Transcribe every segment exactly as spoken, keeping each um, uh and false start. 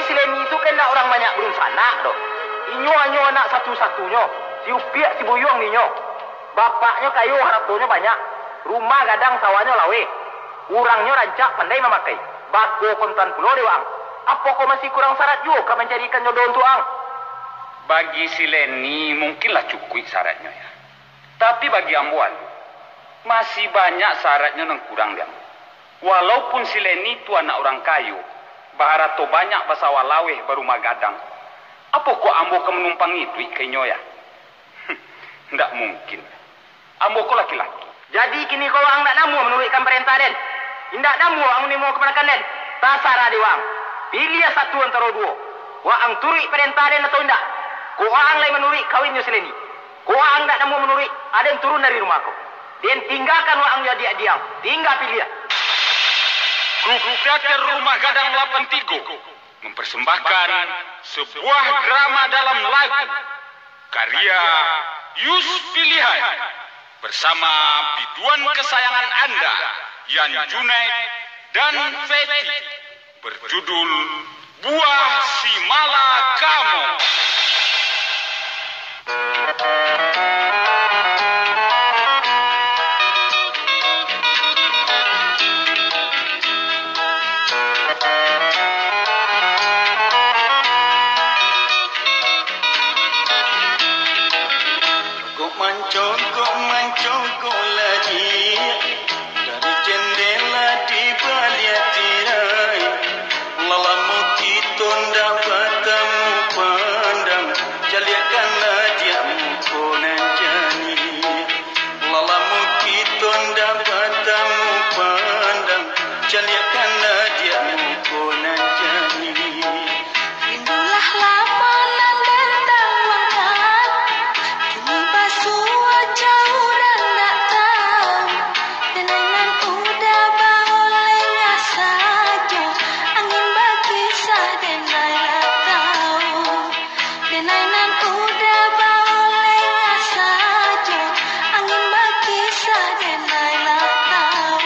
Si Leni tu kan ndak urang banyak badunsanak doh. Inyo hanyo anak satu-satunyo, si upiak si buyuang dinyo. Bapaknyo kayo, haratonyo banyak, rumah gadang, sawahnyo laweh. Urangnyo rancak, pandai mamakai. Bako kontan pulo dek waang. Apokoh masih kurang sarat juo ka mancarikan jodoh untuak ang? Bagi si Leni, mungkinlah cukuik saratnyo, ya. Tapi bagi ambo alun, masih banyak saratnyo nan kurang di ambo. Walaupun si Leni tu anak urang kayo, baharato banyak, basawah laweh, barumah gadang, apokoh ambo ka manumpang iduik ka inyo, ya? Ndak mungkin. Ambo ko laki-laki. Jadi, kini ko waang ndak namuah manuruikkan parentah den? Indak namuah waang manarimo kamanakan den? Tasarah dek waang. Piliah satu antaro duo. Waang turuik parentah den atau indak? Kok waang lai manuruik, kawinnyo si Leni. Kok waang ndak namuah manuruik, aden turun dari rumah ko. Den tinggakan waang jo adiak-adiak ang. Tingga piliah. Grup Teater Rumah Gadang lapan tigo mempersembahkan sebuah drama dalam lagu, karya Yus Pilihan, bersama biduan kesayangan Anda, Yan Junaid dan Feti, berjudul Buah Simalakamo. Cogok mancogok, mancogok lagi, dari jendela di baliak tirai. Lah lamo kito ndak batamu pandang, caliakkanlah diak muko nan janiah. Lah lamo kito ndak batamu pandang, caliakkanlah diak muko nan janiah. Rindulah lamo nan den tangguangkan, kini basuo jauah urang ndak tau. Denai nan udah baulengah sajo, angin bakisah denai lah tau. Denai nan udah baulengah sajo, angin bakisah denai lah tau.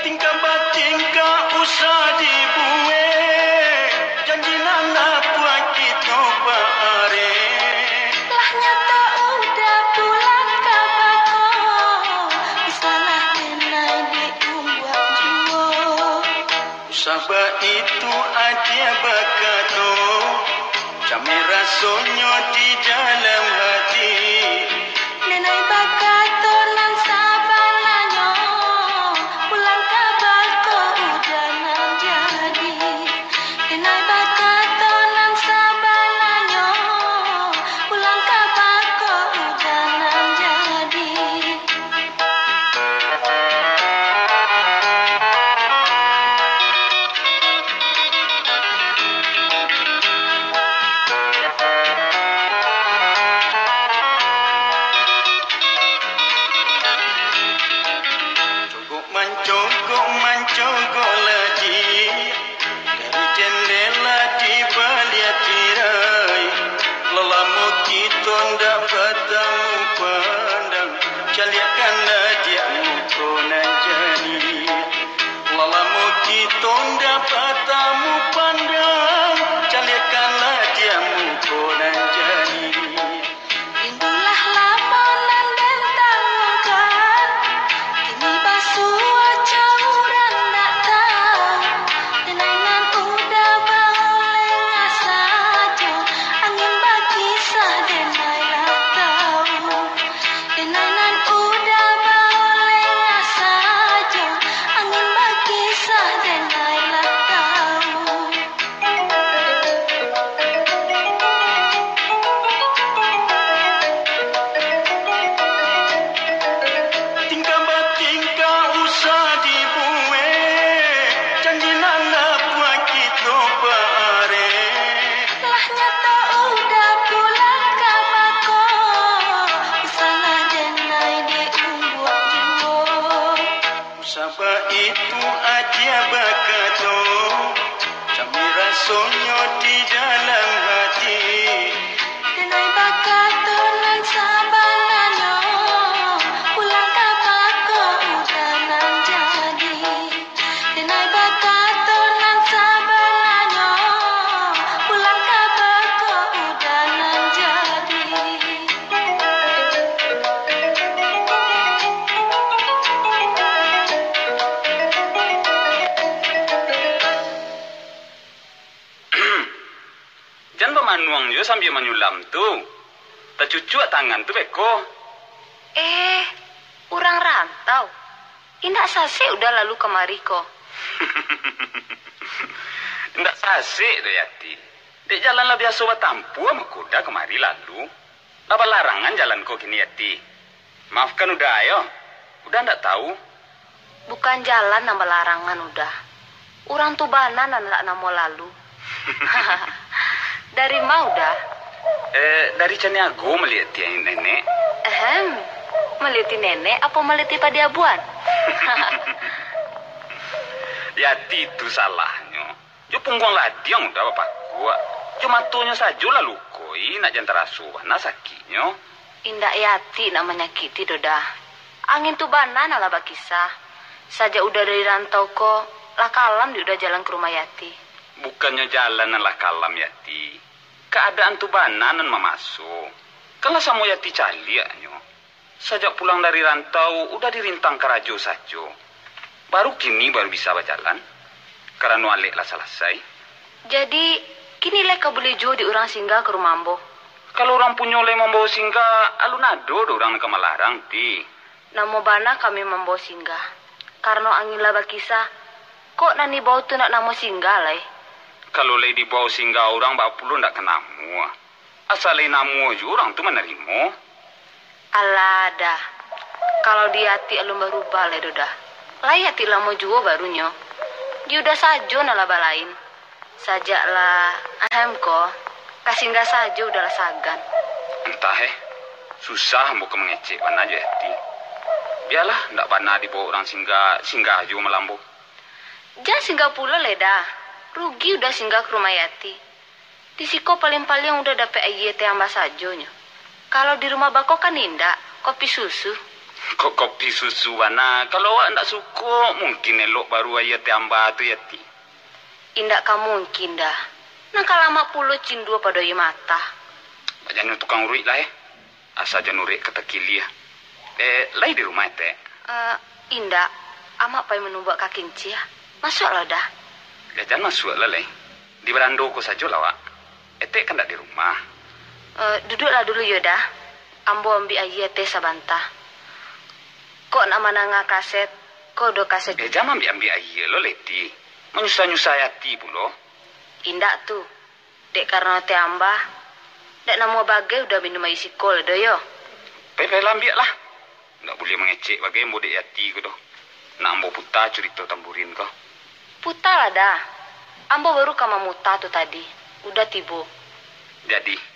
Tingkah batingkah usah dibuek, janji nan apuah kito paarek. Lah nyato udah pulang ka bako, usahlah denai diumbuak juo. Usah baitu adiak bakato, cameh rasonyo di dalam hati. Denai bakato nan sabananyo, pulang ka bako udah nan jadi. Denai bakato nan sabananyo, pulang ka bako udah nan jadi. Cogok mancogok, mancogok lagi, dari jendela di baliak tirai. Lah lamo kito ndak batamu pandang, caliakkanlah diak muko nan janiah. Lah lamo kito ndak batamu pandang, caliakkanlah diak muko nan janiah. Rindulah lamo nan den tangguangkan, kini basuo jauah urang ndak tau. Denai nan udah baulengah sajo, angin bakisah denai lah tau. Yo sambia manyulam tu. Tacucuak tangan tu beko. Eh, urang rantau. Indak sasek Uda lalu kamari ko. Indak sasek doh, Yati. Dek jalan lah biaso batampuah, mako Uda kamari lalu. Lah balarangan jalan ko kini, Yati. Maafkan Uda yo. Uda ndak tahu. Bukan jalan nan balarangan, Uda. Urang tu bana nan lah namo lalu. Dari ma, Uda? Eh, dari Caniago maliek ti nenek. Ehem, maliek ti nenek apo maliek ti padiabuan? Yati tu salahnyo. Jo pungguang ladiang Uda bapakuak. Jo matonyo sajo lah lukoi, nak jan taraso bana sakiknyo. Indak Yati nak manyakiti doh, Da. Angin tu bana nan lah bakisa. Sajak Uda dari rantau ko, lah kalam di Uda jalan ka rumah Yati. Bukannyo jalan nan lah kalam, Yati. Kaadaan tu bana nan mamaso. Kan lah samo Yati caliaknyo. Sajak pulang dari rantau, Uda di rintang karajo sajo. Baru kini baru bisa bajalan, karano alek lah salasai. Jadi, kini lai ka buliah juo di urang singgah ka rumah ambo? Kalau urang punyo lai mambawo singgah, alun ado doh urang nan ka malarang, Ti. Namo bana kami mambawo singgah, karano angin lah bakisa. Kok nan dibawo tu ndak namo singgah lai? Kalau lai dibawo singgah urang, baa pulo ndak ka namo. Asa lai namo juo urang tu manarimo. Alah, Da. Kalau di Yati alun barubah lai doh, Da. Lai Yati lamo juo barunyo. Di Uda sajo nan lah balain. Sajak lah, ahem ko, ka singgah sajo Uda lah sagan. Antah, eh. Susah ambo ka mangecek bana jo Yati. Bialah, ndak bana dibawo urang singgah, singgah juo malambo. Jan singgah pulo lai, Da. Rugi Uda singgah ka rumah Yati. Di siko paliang-paliang Uda dapek aia teh amba sajonyo. Kalau di rumah bako kan indak, kopi susu. Kok kopi susu bana? Kalau awak ndak suko, mungkin elok baru aia teh amba tu, Yati. Indak ka mungkin, Da. Nan ka lamak pulo cindua pado aia matah. Bak jan tukang uruik lah, eh. Asa jan uruik ka takiliah. Eh, lai di rumah, Etek? Eh, indak. Amak pai manubuak ka kinciah. Masuaklah, Da. Jan masuaklah, lai. Di barando ko sajolah awak. Etek kan ndak di rumah. Eh, duduaklah dulu yo, Da. Ambo ambiak aia teh sabanta. Kok nak mandanga kaset, ko do kaset. Eh, jan ambiak-ambiak aia lo, Leti. Manyusah-nyusah ati pulo. Indak tu. Dek karano teh amba, ndak namuah bagai Uda minum aia siko lai doh yo. Pai, pai lah ambiak lah. Ndak buliah mangecek bagai ambo dek Yati ko doh. Nak ambo puta curito tamburin ko. Putalah, Da. Ambo baru ka mamuta tu tadi. Uda tibo. Jadi.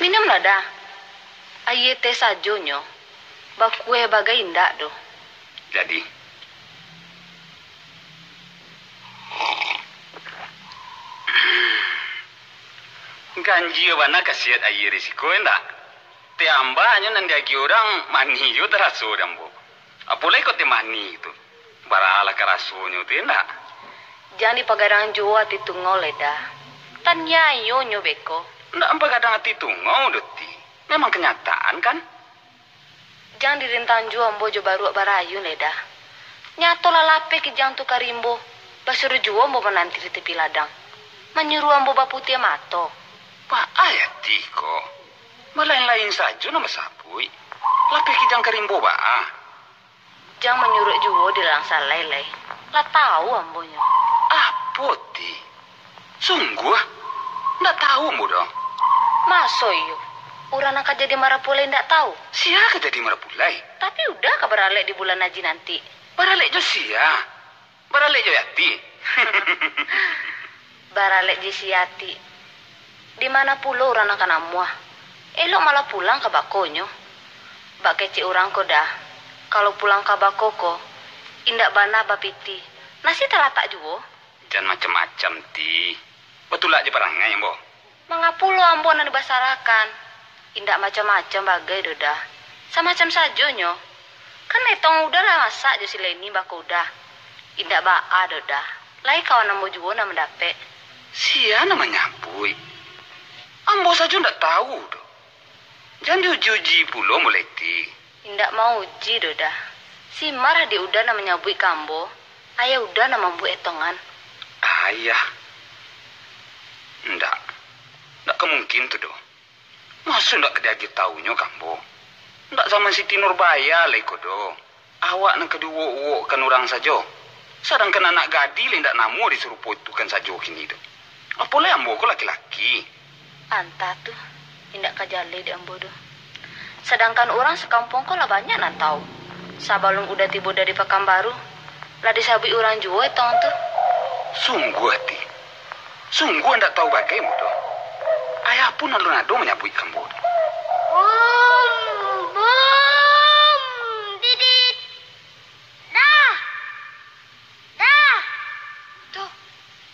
Minumlah, Da. Aia teh sajonyo, bakueh bagai indak doh. Jadi. Ganjia bana kasiat aia di siko, indak? Teh amba nyo nan diagiah urang manih juo taraso di ambo. Apo lai kok teh manih tu? Baralah karasonyo tu, indak? Jan dipagadang juo ati tungau lai, Da. Taniayo nyo beko. Indak ampagadang ati tungau doh, Ti. Memang kanyataan, kan? Jan dirintang juo ambo jo baruak barayun lai, Da. Nyato lah lapeh Kijang tu ka rimbo, basuruh juo ambo mananti di tapi ladang. Manyuruah ambo baputiah mato. Baa Yati ko? Malain-lain sajo nan basabuik. Lapeh Kijang ka rimbo baa? Jan manyuruak juo di lalang salai lai. Lah tahu ambo nyo. Apo, Ti? Sungguah? Ndak tahu ambo doh. Maso iyo? Urang nan ka jadi marapulai ndak tahu? Sia ka jadi marapulai? Tapi Uda ka baralek di bulan Aji nanti. Baralek jo sia? Baralek jo Yati? Baralek je si Yati. Di mana pulo urang nan ka namuah? Elok malah pulang ka bakonyo. Bak kecek urang ko dah, kalau pulang ka bako ko, indak bana bapitih, nasi talatak juo. Jan macam-macam, Ti. Batulak je parangai, Ambo. Mangapo lo ambo nan dibasarakan? Indak macam-macam bagai doh dah. Samacam sajonyo. Kan etong udah lah masak jo si Leni bako udah. Indak baa doh dah. Lai kawan ambo juo nan mandapek. Sia nan manyabuik? Ambo sajo ndak tahu doh. Jan diuji-uji pulo mulai ti. Indak mauji doh dah. Si Marah di udah nan manyabuik ka ambo. Ayah udah nan mambuek etongan. Ayah? Ndak. Ndak ka mungkin tu doh. Maso ndak ka diagiah tahunyo ka ambo? Ndak zaman Siti Nurbaya lai ko doh. Awak nan ka diuwok-uwokkan urang sajo. Sadangkan anak gadih lai ndak namuah disuruh potukan sajo kini tu. Apo lai ambo ko laki-laki. Antah tu, indak ka jaleh dek ambo doh. Sadangkan urang sakampuang ko lah banyak nan tahu. Sabalun udah tibo dari Pakanbaru, lah disabuik urang juo etong tu. Sungguah, Ti. Sungguah ndak tahu bagai ambo doh. Ayah pun alun ado manyabuik ka ambo doh. Bum, bum, didit. Dah. Dah. Tuh,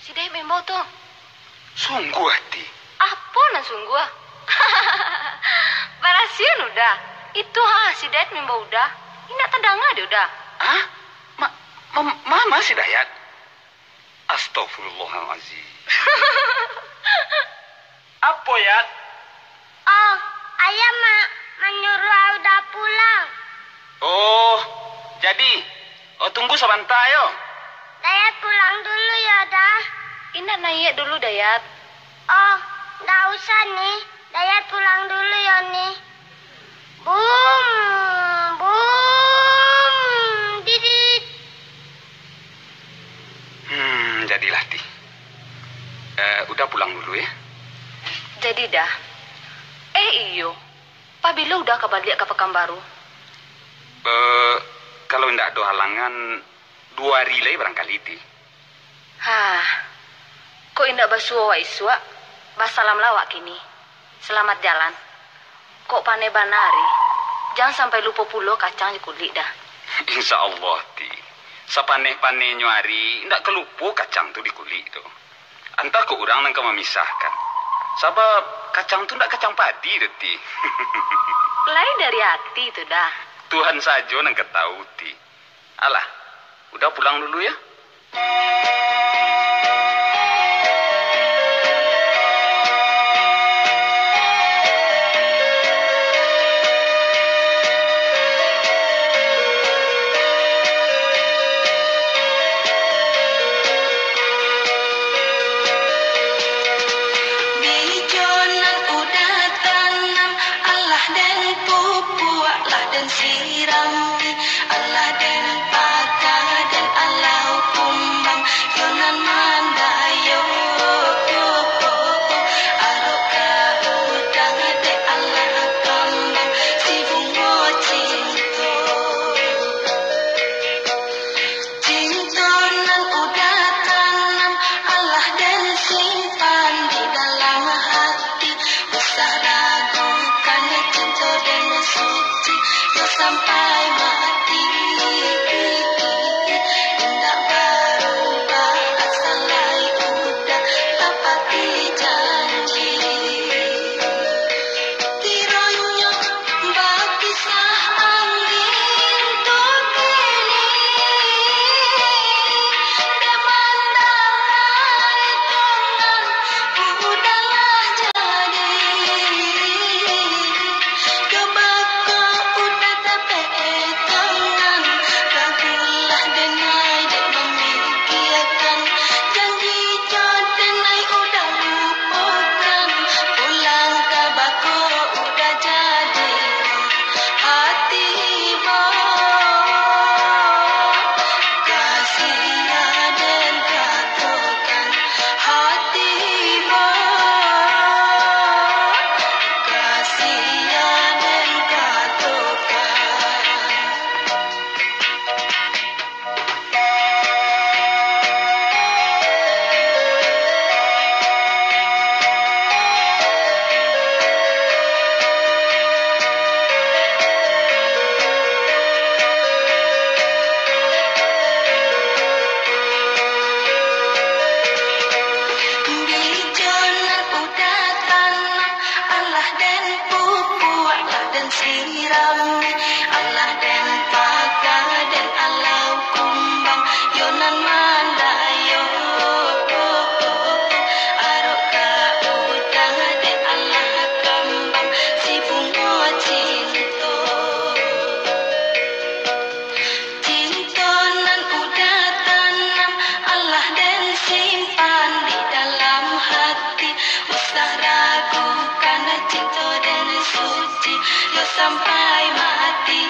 si Dayat maimbau tuh. Sungguah, Ti. Apo nan sungguah? Barasian udah. Itu ha, si Dayat maimbau udah. Indak tadanga dek udah. Hah? Ma, ma, ma, ma si Dayat? Astagfirullahalazim. Apo, Yat? Oh, ayah ma-, manyuruah Uda pulang. Oh, jadi, oh, tunggu sabanta yo. Dayat pulang dulu yo, Da. Indak naiak dulu, Dayat. Oh, ndak usah, Ni. Dayat pulang dulu yo, Ni. Bum, bum, didit. Hmm, jadilah, Ti. Eh, Uda pulang dulu, ya. Jadi, Da. Eh, iyo. Pabilo Uda ka baliak ka Pakanbaru? Eh, kalau indak ado halangan, duo ari lai barangkali, Ti. Hah, kok indak basuo awak isuak, basalamlah awak kini. Salamat jalan. Kok paneh bana ari, jan sampai lupo pulo kacang jo kulik, Da. Insya Allah, Ti. Sapaneh-panehnyo ari, indak ka lupo kacang tu di kulik tu. Antah kok urang nan ka mamisahkan. Sabab kacang tu ndak kacang padi doh, Ti. Lai dari ati tu, Da. Tuhan sajo nan ka tahu, Ti. Alah, Uda pulang dulu, ya. Bijo nan Uda tanam, alah den pupuak, lah den sirami, alah den paka, den alau kumbang, yo nan mandayo. Arok ka Uda dek alah kambang, si bungo cinto. Cinto nan Uda tanam, alah den simpan di dalam hati. Usah ragukan, cinto den suci, yo sampai mati. Sirami, alah den paga, den alau kumbang, yo nan mandayo. Arok ka udah, den alah kambang, si bungo cinto. Cinto nan udah tanam, alah den simpan di dalam hati. Usah ragukan cinto den suci, yo sampai mati.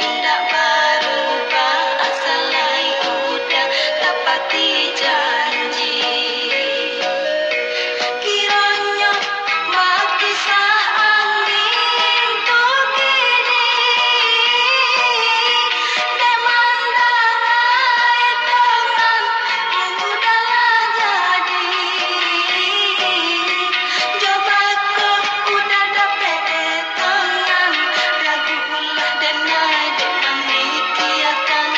Indak barubah, asa lai udah tapati janji. Kironyo bakisah angin tu kini, dek mandangai tongan, udahlah jadi. Jo bako udah dapek tongan, ragulah den ai dek mamikiakan.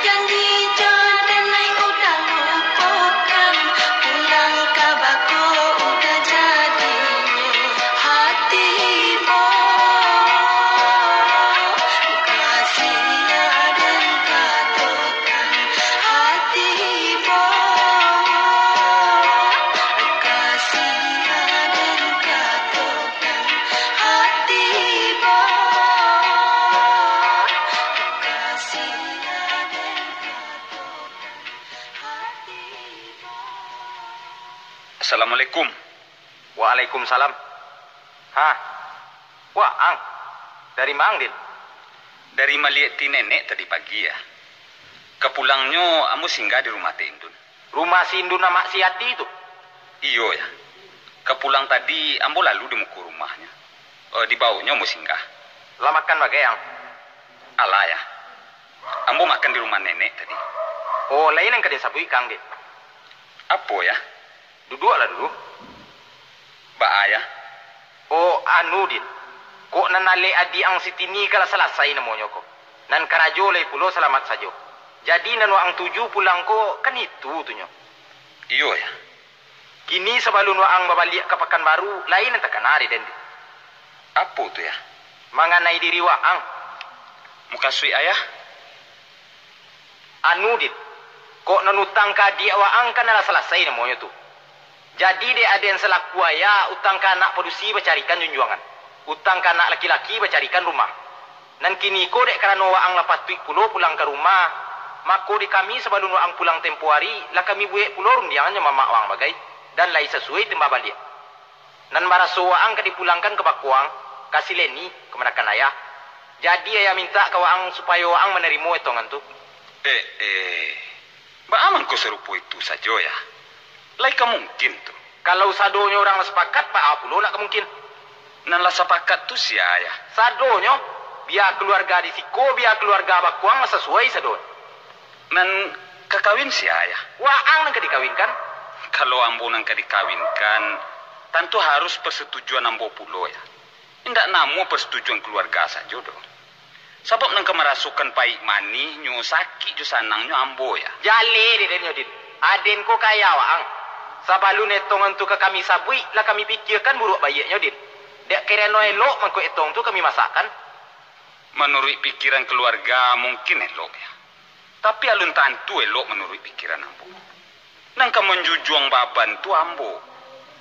Janji jo den ai udah lupokan, pulang ka bako udah jadinyo. Hati ibo, kasiah den katokan. Hati ibo, kasiah den katokan. Hati ibo, kasiah den katokan. Hati ibo. Assalamualaikum. Waalaikumsalam. Hah? Waang? Dari ma ang, Din? Dari maliek ti nenek tadi pagi, ya. Kapulangnyo ambo singgah di rumah Tek Indun. Rumah si Indun amak si Ati tu? Iyo, ya. Kapulang tadi ambo lalu di muko rumahnyo. Eh, di bawoknyo ambo singgah. Lah makan bagai ang? Alah, ya. Ambo makan di rumah nenek tadi. Oh, lai nan ka den sabuik ka ang, Din? Apo, ya? Duduaklah dulu. Baa, ya? Oh, anu, Din. Kok nan alek adiak ang si Tini ka lah salasai namonyo ko. Nan karajo lai pulo salamat sajo. Jadi nan waang tuju pulang ko kan itu tu nyo. Iyo, ya. Kini sabalun waang babaliak ka Pakanbaru, lai nan takana dek den, Din. Apo tu, ya? Manganai diri waang. Mukasuik ayah? Anu, Din, kok nan utang ka adiak waang kan alah salasai namonyo tu. Jadi, dek aden salaku ayah, utang ka anak padusi bacarikan junjuangan, utang ka anak laki-laki bacarikan rumah. Nan kiniko dek karano waang lah patuik pulo pulang ka rumah, mako di kami sabalun waang pulang tempo ari, lah kami buek pulo rundiangan jo mamak waang bagai, dan lai sasuai timbang baliak. Nan baraso waang ka dipulangkan ka bako ang, ka si Leni, kamanakan ayah. Jadi ayah mintak ka waang supayo waang manarimo etongan tu. Eh, eh, baa mangko sarupo itu sajo, ya? Lai ka mungkin tu. Kalau sadonyo urang lah sapakat, baa pulo nak ka mungkin? Nan lah sapakat tu sia, ya? Sadonyo, bia kaluarga di siko, bia kaluarga bako ang lah sasuai sadonyo. Nan ka kawin sia, ya? Waang nan ka dikawinkan. Kalau ambo nan ka dikawinkan, tantu harus pasetujuan ambo pulo, ya. Indak namuah pasetujuan kaluarga sajo doh. Sabab nan ka marasokan paik manihnyo, sakik jo sanangnyo ambo, ya. Jaleh dek den nyo, Din. Aden ko kaya waang. Sabalun etongan tu ka kami sabuik, lah kami pikiakan buruak baiaknyo, Din. Dek karano elok mangko etong tu kami masakkan. Manuruik pikiran kaluarga, mungkin elok, ya. Tapi alun tantu elok manuruik pikiran ambo. Nan ka manjujuang baban tu ambo.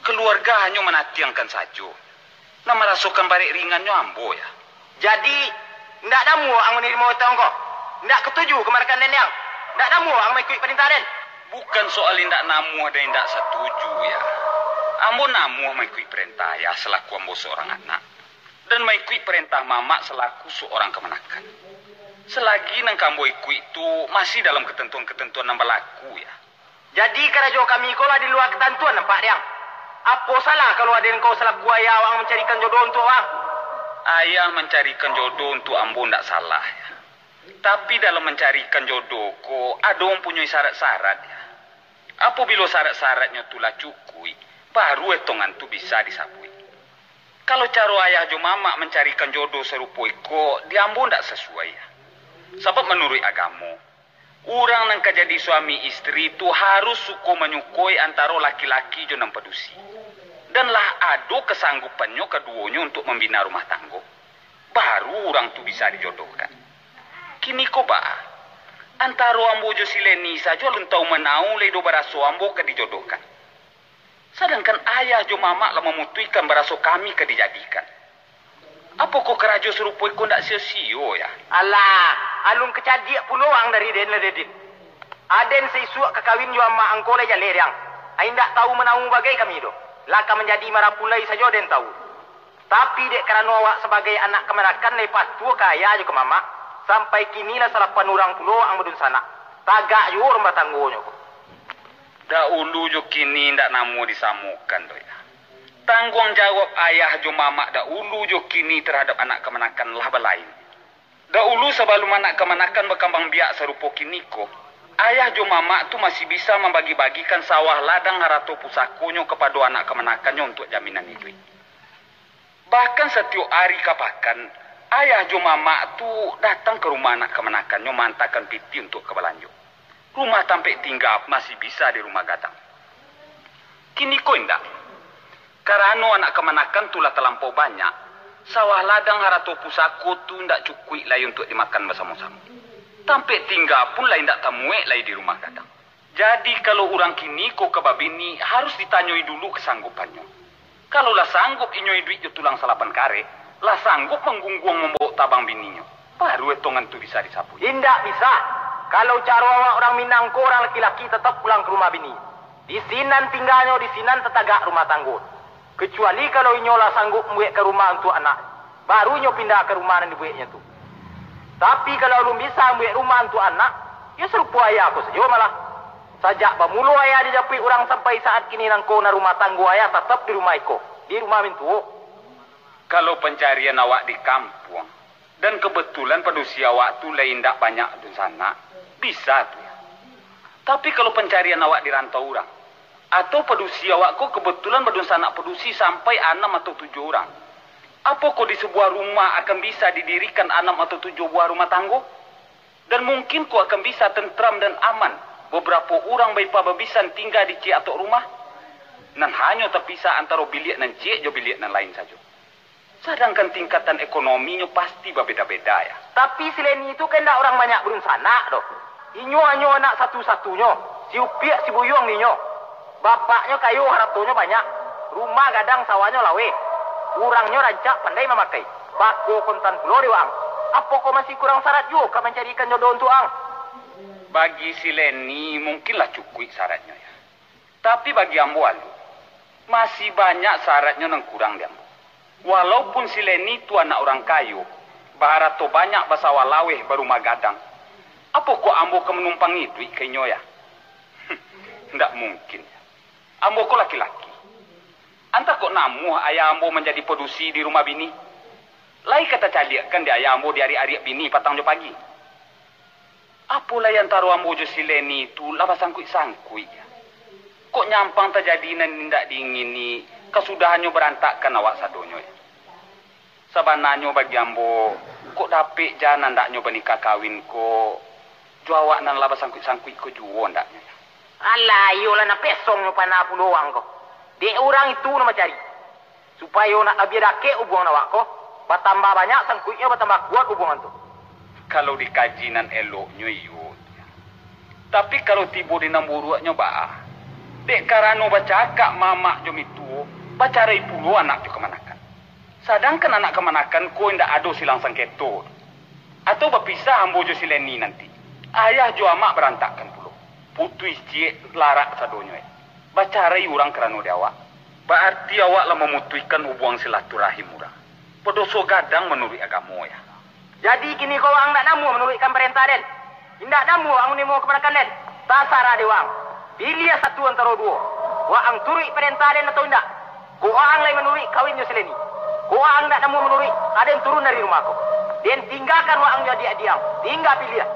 Kaluarga hanyo manatiangkan sajo. Nan marasokan barek ringannyo ambo, ya. Jadi, indak namuah ang manarimo etong ko? Indak katuju kamanakan nenek ang? Indak namuah ang maikuik parentah den? Bukan soal indak namuah dan indak satuju, ya. Ambo namuah maikuik parentah ayah salaku ambo saurang anak, dan maikuik parentah mamak salaku saurang kamanakan. Salagi nan ka ambo ikuik tu masih dalam katantuan-katantuan nan balaku, ya. Jadi, karajo kami ko lah di lua katantuan nampak, Diang. Apo salah kalau aden ko salaku ayah waang mancarikan jodoh untuak waang? Ayah mancarikan jodoh untuak ambo ndak salah, ya. Tapi, dalam mancarikan jodoh ko, ado mampunyoi syarat-syarat, ya. Apabilo syarat-syaratnyo tu lah cukuik, baru etongan tu bisa disabuik. Kalau caro ayah jo mamak mancarikan jodoh sarupo iko, di ambo ndak sasuai, ya. Sabab manuruik agamo, urang nan ka jadi suami istri tu harus suko manyukoi antaro laki-laki jo nan padusi. dan lah ado kasanggupannyo kaduonyo untuak mambina rumah tanggo, baru urang tu bisa dijodohkan. Kiniko baa? Antaro ambo jo si Leni sajo alun tawu manawu lai doh baraso ambo ka dijodohkan. Sadangkan ayah jo mamak lah mamutuihkan baraso kami ka dijadikan. Apokoh karajo sarupo iko ndak sio-sio, yah? Alah, alun ka cadiak pulo ang dari den lah, Dedin. Aden saisuak ka kawin jo amak ang ko lai jaleh dek ang. Ai indak tawu manawu bagai kami doh. Lah ka manjadi marapulai sajo den tawu. Tapi dek karano awak sabagai anak kamanakan lai patuah ka ayah jo ka mamak, sampai kini lah salapan urang pulo ang badunsanak. Tagak juo rumah tanggonyo ko. Daulu jo kini indak namuah disamokan doh, yah. Tangguang jawab ayah jo mamak daulu jo kini tarhadap anak kamanakan lah balain. Daulu sabalun anak kamanakan bakambang biak sarupo kiniko, ayah jo mamak tu masih bisa mambagi-bagikan sawah ladang harato pusakonyo kapado anak kamanakannyo untuak jaminan iduik. Bahkan satiok ari ka pakan, ayah jo mamak tu datang ka rumah anak kamanakannyo maantakan pitih untuak ka balanjo. Rumah tampek tingga masih bisa di rumah gadang. Kiniko indak. Karano anak kamanakan tu lah talampau banyak, sawah ladang harato pusako tu indak cukuik lai untuak dimakan basamo-samo. Tampek tingga pun lah indak tamuek lai di rumah gadang. Jadi, kalau urang kiniko ka babini, harus ditanyoi dulu kasanggupannyo. Kalau lah sanggup inyo iduik jo tulang salapan karek, lah sanggup manggungguang mambawok tabang bininyo, baru etongan tu bisa disabuik. Indak bisa. Kalau caro awak urang Minang ko, urang laki-laki tatap pulang ka rumah bini. Di sinan tingganyo, di sinan tatagak rumah tanggo. Kecuali kalau inyo lah sanggup mambuekkan rumah untuak anak, baru inyo pindah ka rumah nan dibueknyo tu. Tapi kalau alun bisa mambuek rumah untuak anak, yo sarupo ayah ko sajo malah. Sajak bamulo ayah dijapuik urang sampai saat kini nangko, nan rumah tanggo ayah tatap di rumah iko, di rumah mintuo. Kalau pancarian awak di kampuang, dan kabatulan padusi awak tu lai indak banyak dunsanak, bisa tu, yah. Tapi kalau pancarian awak di rantau urang, atau padusi awak ko kabatulan badunsanak padusi sampai anam atau tujuah urang, apokoh di sabuah rumah akan bisa didirikan anam atau tujuah buah rumah tanggo? Dan mungkin ko akan bisa tentram dan aman, babarapo urang baipah babisan tingga di ciek atok rumah, nan hanyo tapisah antaro biliak nan ciek jo biliak nan lain sajo? Sadangkan tingkatan ekonominyo pasti babeda-beda, yah. Tapi si Leni tu kan indak urang banyak badunsanak doh. Inyo hanyo anak satu-satunyo, si upiak si buyuang dinyo. Bapaknyo kayo, haratonyo banyak, rumah gadang, sawahnyo laweh. Urangnyo rancak, pandai mamakai. Bako kontan pulo dek waang. Apokoh masih kurang sarat juo ka mancarikan jodoh untuak ang? Bagi si Leni mungkin lah cukuik saratnyo, yah. Tapi bagi ambo alun, masih banyak saratnyo nan kurang di ambo. Walaupun si Leni tu anak urang kayo, baharato banyak, basawah laweh, barumah gadang, apokoh ambo ka manumpang iduik ka inyo, yah? Ndak mungkin. Ambo ko laki-laki. Antah kok namuah ayah ambo manjadi padusi di rumah bini. Lai ka tacaliakkan dek ayah ambo diariak-ariak bini patang jo pagi. Apo lai antaro ambo jo si Leni tu lah basangkuik-sangkuik, yah? Kok nyampang tajadi nan indak diingini, kasudahannyo barantakkan awak sadonyo, yah? Sabananyo bagi ambo, kok dapek jan andaknyo banikah kawin ko jo awak nan lah basangkuik-sangkuik ko juo andaknyo, yah? Alah, iyolah, nan pesongnyo panah pulo waang ko. Dek urang itu nan mancari. Supayo nak labiah dakek ubuangan awak ko, batambah banyak sangkuiknyo, batambah kuat ubuangan tu. Kalau dikaji nan eloknyo, iyo. Tapi kalau tibo di nan buruaknyo, baa? Dek karano bacakak mamak jo mituo, bacarai pulo anak jo kamanakan. Sadangkan anak kamanakan ko indak ado silang sangketo. Atau bapisah ambo jo si Leni nanti, ayah jo amak barantakkan pulo. Putuih ciek larak sadonyo, eh. Bacarai urang karano di awak, baarti awak lah mamutuihkan ubuang silaturahim urang. Badoso gadang manuruik agamo, yah. Jadi, kini ko waang ndak namuah manuruikkan parentah den? Indak namuah waang manarimo kamanakan den? Tasarah dek waang. Piliah satu antaro duo. Waang turuik parentah den atau indak? Kok waang lai manuruik, kawin jo si Leni. Kok waang ndak namuah manuruik, aden turun dari rumah ko. Den tinggakan waang jo adiak-adiak ang. Tingga piliah.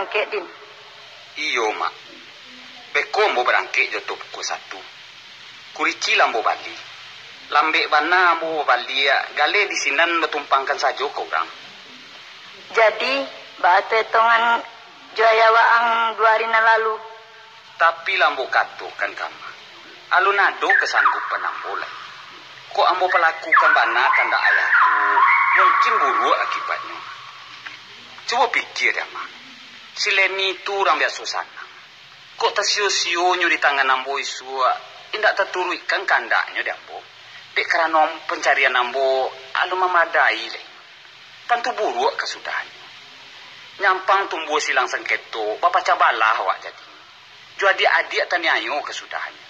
Kek Din. Iyo, Mak. Beko ambo barangkek jo oto pukua satu. Kurici lah ambo bali. Lambek bana ambo babaliak, galeh di sinan batumpangkan sajo ka urang. Jadi, baa tu etongan jo ayah waang duo ari nan lalu? Tapi lah ambo katokan ka Amak, alun ado kasanggupan ambo lai. Kok ambo palakukan bana kandak ayah tu, mungkin buruak akibatnyo. Cubo pikia dek Amak, si Leni tu urang biaso sanang. Kok tasio-sio nyo di tangan ambo isuak, indak taturuikkan kandaknyo dek ambo, dek karano pancarian ambo alun mamadai lai. Tantu buruak kasudahannyo. Nyampang tumbuah silang sangketo, bapacah balah awak jadinyo. Jo adiak-adiak taniayo kasudahannyo.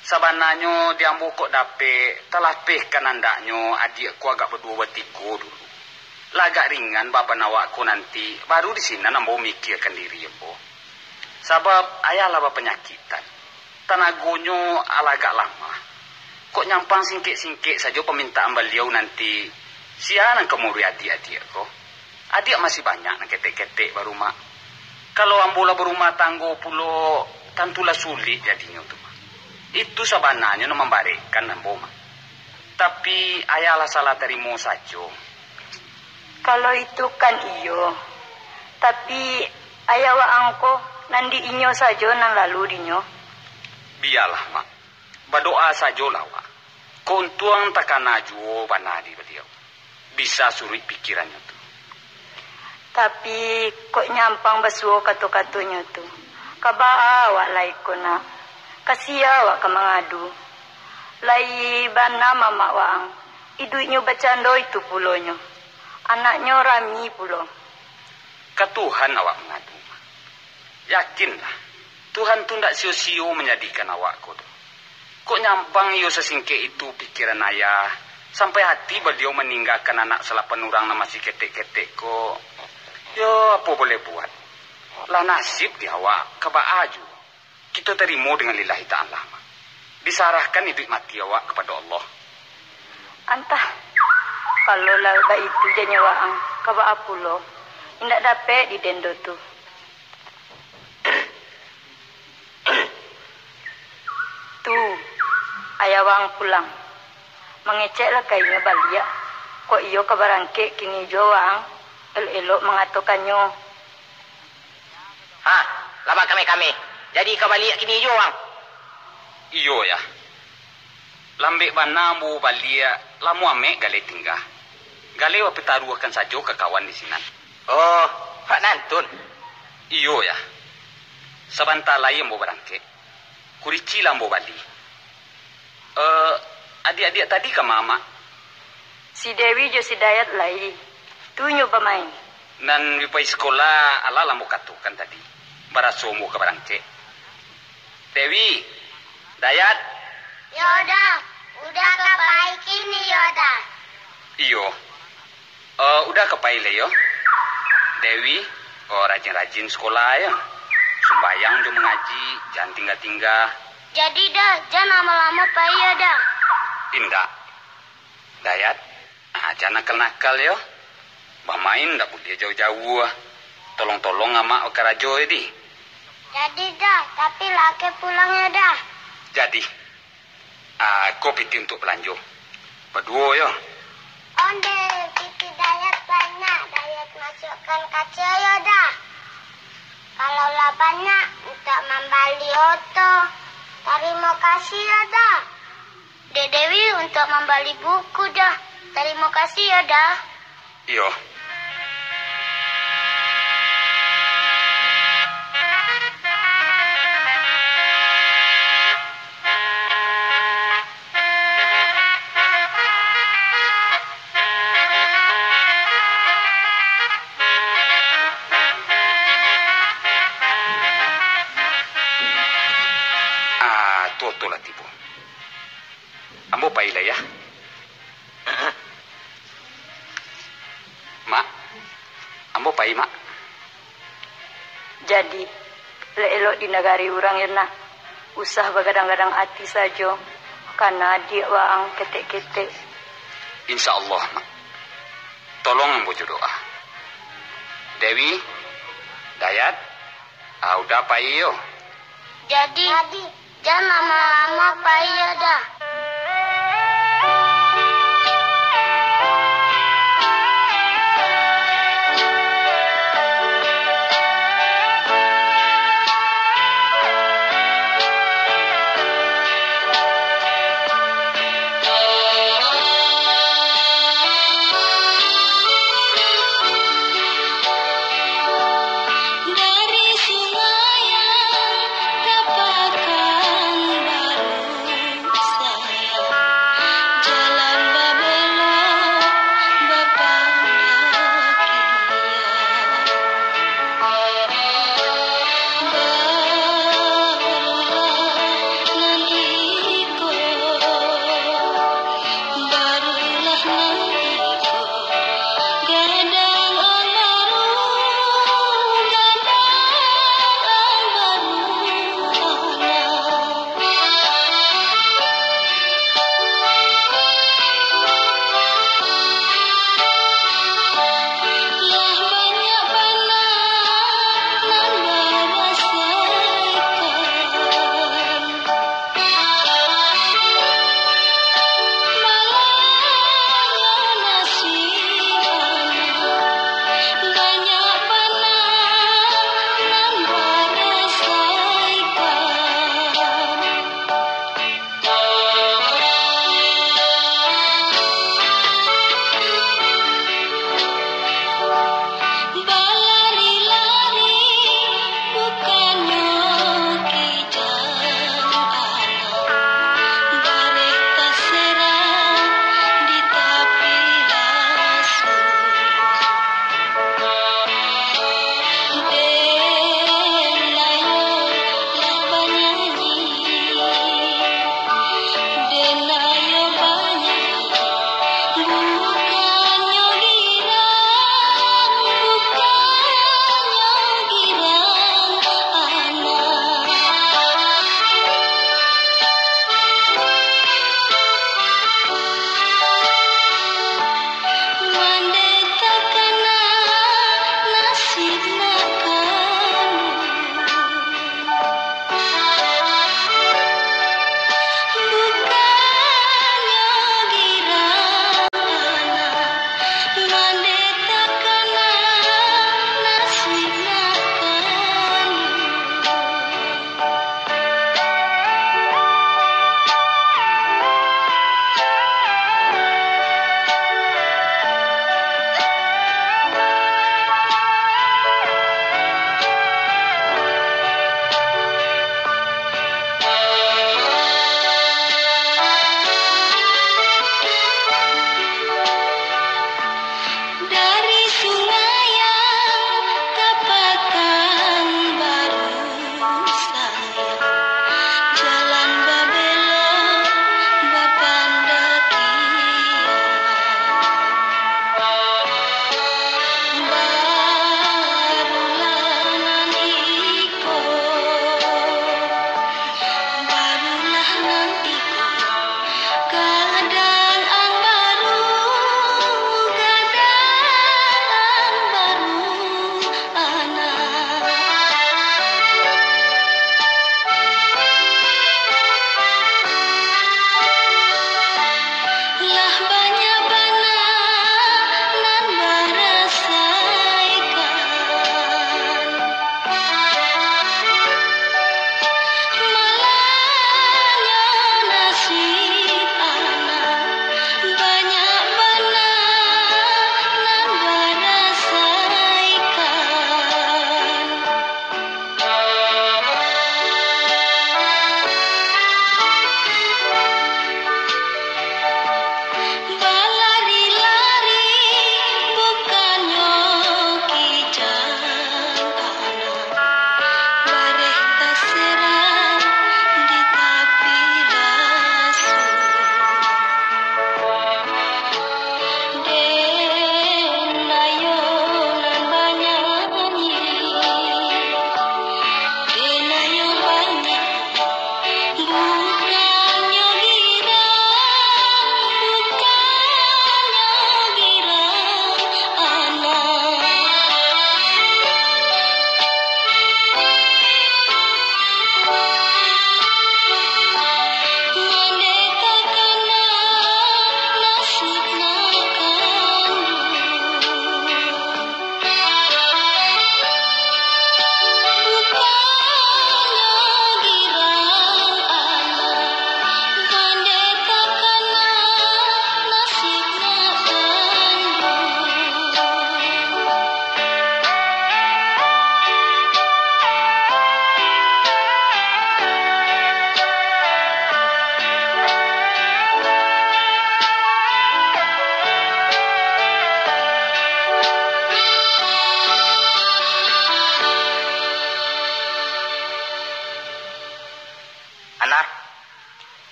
Sabananyo di ambo kok dapek, talapehkan andaknyo adiak ko agak baduo batigo dulu. Lah agak ringan baban awak ko nanti, baru di sinan ambo mikiakan diri ambo. Sabab ayah lah bapanyakitan, tanagonyo alah agak lamah. Kok nyampang singkek-singkek sajo pamintaan baliau nanti, sia nan ka mauruih adiak-adiak ko? Adiak masih banyak nan ketek-ketek baru, Mak. Kalau ambo lah barumah tanggo pulo, tantulah sulik jadinyo tu, Mak. Itu sabananyo nan mambarekkan ambo, Mak. Tapi, ayah lah salah tarimo sajo. Kalau itu kan iyo, tapi ayah waang ko nan di inyo sajo nan lalu dinyo. Bialah, Mak. Badoa sajolah awak. Kok untuang takana juo bana di baliau. Bisa suruik pikirannyo tu. Tapi, kok nyampang basuo kato-katonyo tu. Ka baa awak lai ko, Nak? Ka sia awak ka mangadu? Lai bana mamak waang, iduiknyo bacando itu pulonyo. Anaknyo rami pulo. Ka Tuhan awak mangadu, Mak. Yakinlah, Tuhan tu ndak sio-sio manjadikan awak ko doh. Kok nyampang iyo sasingkek itu pikiran ayah, sampai ati baliau maninggakan anak salapan urang nan masih ketek-ketek ko. Yo, apo boleh buat? Lah nasib di awak, ka baa juo. Kito tarimo dengan lillahi ta'ala, Mak. Disarahkan iduik mati awak kapado Allah. Antah, kalau lah baitu janyo waang, ka baa pulo, indak dapek didendo tu. Tu, ayah waang pulang. Mangecek lah ka inyo baliak. Kok iyo ka barangkek kini juo waang, elok-elok mangatokannyo. Ha, lah bakameh-kameh. Jadi ka baliak kini juo waang? Iyo, Yah. Lambek bana ambo baliak, lah Muamek galeh tingga. Galeh bapitaruahkan sajo ka kawan di sinan. Oh, Pak Nantun? Iyo, Yah. Sabanta lai ambo barangkek. Kurici lah ambo bali. Eh, adiak-adiak tadi kama, Mak? Si Dewi jo si Dayat lai. Tu inyo bamain. Nan bi pai sikola, alah lah ambo katokan tadi. Baraso ambo ka barangkek. Dewi, Dayat. Yo, Da. Uda ka pai kini yo, Da. Iyo. Eh, Uda ka pai lai yo. Dewi, oh, rajin-rajin sikola yo. Sumbayang jo mangaji, jan tingga-tingga. Jadi, Da, jan lamo-lamo pai yo, Da. Indak. Dayat, ah, jan nakal-nakal yo. Bamain ndak buliah jauah-jauah. Tolong-tolong amak bakarajo yo, di. Jadi, Da, tapi lah ka pulang yo, Da. Jadi. Ah, ko pitih untuak balanjo. Baduo yo. Onde, pitih Dayat banyak, Dayat masuakkan kaco yo, Da. Kalau lah banyak, untuak mambali oto. Tarimo kasih yo, Da. Dek Dewi untuak mambali buku, Da. Tarimo kasih yo, Da. Iyo. Ah, tu oto lah tibo. Ambo pai lah, Yah. Mak, ambo pai, Mak. Jadi, elok-elok di nagari urang yo, Nak. Usah bagadang-gadang ati sajo, kana adiak waang ketek-ketek. Insya Allah, Mak. Tolong ambo jo doa. Dewi, Dayat, ah, udah pai yo. Jadi, jan lamo-lamo pai yo, Da.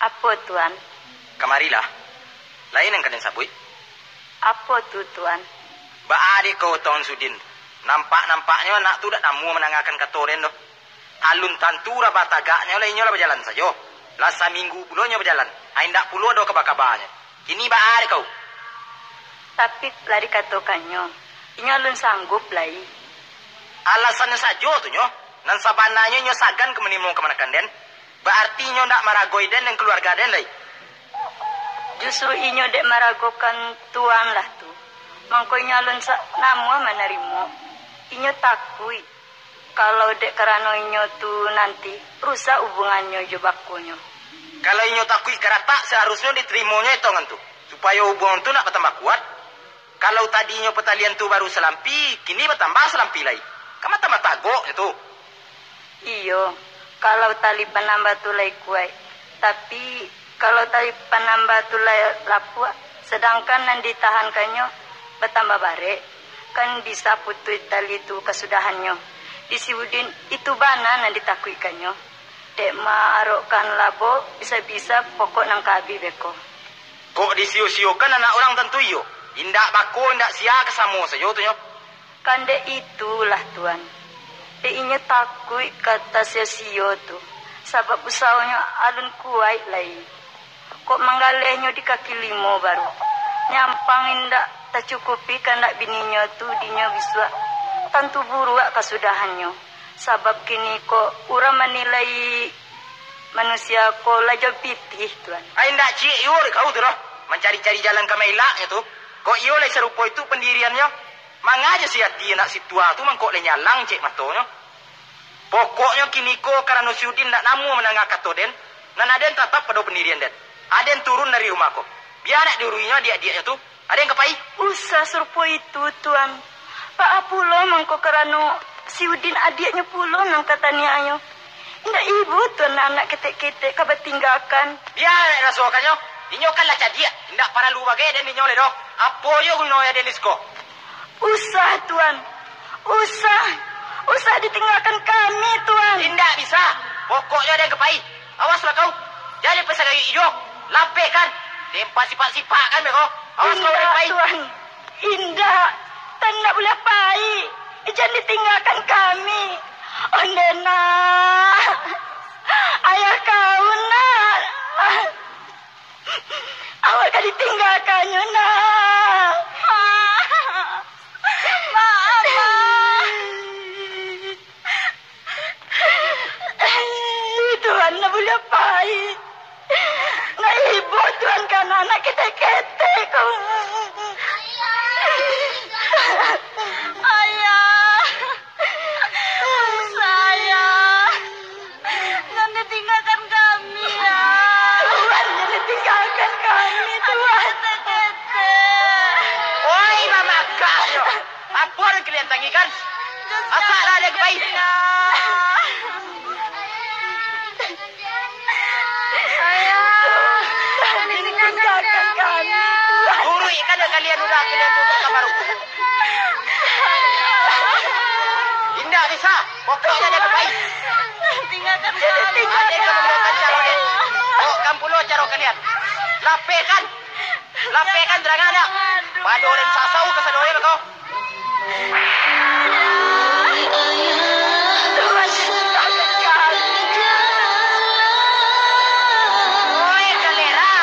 Apo, Tuan? Kamarilah. Lai nan ka den sabuik. Apo tu, Tuan? Baa dek kau, Tuan Sudin? Nampak-nampaknyo anak tu dak namuah mandangakan kato den doh. Alun tantu rabah tagaknyo lah inyo lah bajalan sajo. Lah saminggu pulo inyo bajalan, a indak pulo ado kaba-kabanyo. Kini baa dek kau? Tapi lah dikatokannyo, inyo alun sanggup lai. Alasannyo sajo tu nyo, nan sabananyo inyo sagan ka manimo kamanakan den. Baarti inyo ndak maragoi den nan kaluarga den lai. Justru inyo dek maragokan Tuan lah tu, mangko inyo alun sa-, namuah manarimo. Inyo takuik, kalau dek karano inyo tu nanti rusak ubungannyo jo bakonyo. Kalau inyo takuik karatak, saharusnyo ditarimonyo etongan tu, supayo ubungan tu nak batambah kuat. Kalau tadinyo patalian tu baru salampi, kini batambah salampi lai. Kan batambah tagoknyo tu. Iyo, kalau tali panambah tu lai kuaik, tapi kalau tali panambah tu lai lapuak, sadangkan nan ditahangkannyo batambah barek, kan bisa putuih tali tu kasudahannyo. Di si Udin, itu bana nan ditakuikkannyo. Dek maarokkan labo, bisa-bisa pokok nan ka abih beko. Kok disio-siokan anak urang tantu iyo? Indak bako, indak sia, ka samo sajo tu nyo. Kan dek itulah, Tuan. Dek inyo takuik ka tasio-sio tu, sabab usahonyo alun kuaik lai. Kok manggalehnyo di kaki limo baru, nyampang indak tacukupi kandak bininyo tu dinyo bisuak, tantu buruak kasudahannyo. Sabab kiniko urang manilai manusia ko lah jo pitih, Tuan. Ai, indak ciek iyo dek kau tu doh, mancari-cari jalan ka maelaknyo tu. Kok iyo lai sarupo itu pandiriannyo, mangaja si ati anak si tuo tu mangko lai nyalang cek matonyo. Pokoknyo kiniko karano si Udin ndak namuah mandanga kato den, nan aden tatap pado pandirian den. Aden turun dari rumah ko. Bia nak diuruinyo adiak-adiaknyo tu, aden ka pai. Usah sarupo itu, Tuan. Baa pulo mangko karano si Udin adiaknyo pulo nan ka taniayo. Indak ibo Tuan anak ketek-ketek ka batinggakan. Bia nak dirasokannyo. Inyo kan lah cadiak, indak paralu bagai den inyo lai doh. Apo jo guno aden di siko? Usah, Tuan. Usah. Usah ditinggakan kami, Tuan. Indak bisa. Pokoknyo aden ka pai. Awaslah kau. Jan dipasagayuik ijo. Lapehkan. Tempat sipak-sipak kan beko. Awas kau aden ka pai. Indak, Tuan. Indak. Tuan indak buliah pai. Jan ditinggakan kami. Ondeh, Nak. Ayah kau, Nak. Awak ka ditinggakannyo, Nak. Ma, ma, ma. Tuan ndak buliah pai. Ndak ibo Tuan ka anak ketek-ketek ko. Ayah. Sayang, jan ditinggakan kami, ya. Tuan, jan ditinggakan kami, Tuan. Ketek-ketek. Oi, mamakah yo. Apo nan kalian tangikan? Asak lah den ka pai. Ayah, jan ditinggakan kami, ya. Turuikkan dek kalian udah kalian tu ka kamar. Indak bisa. Pokoknyo den ka pai. Tinggalkan kami. Aden ka manggunokan caro den. Baokan pulo caro kalian. Lapehkan. Lapehkan, tarang ndak? Pado den sasau kasadonyo beko. Oi, kalera.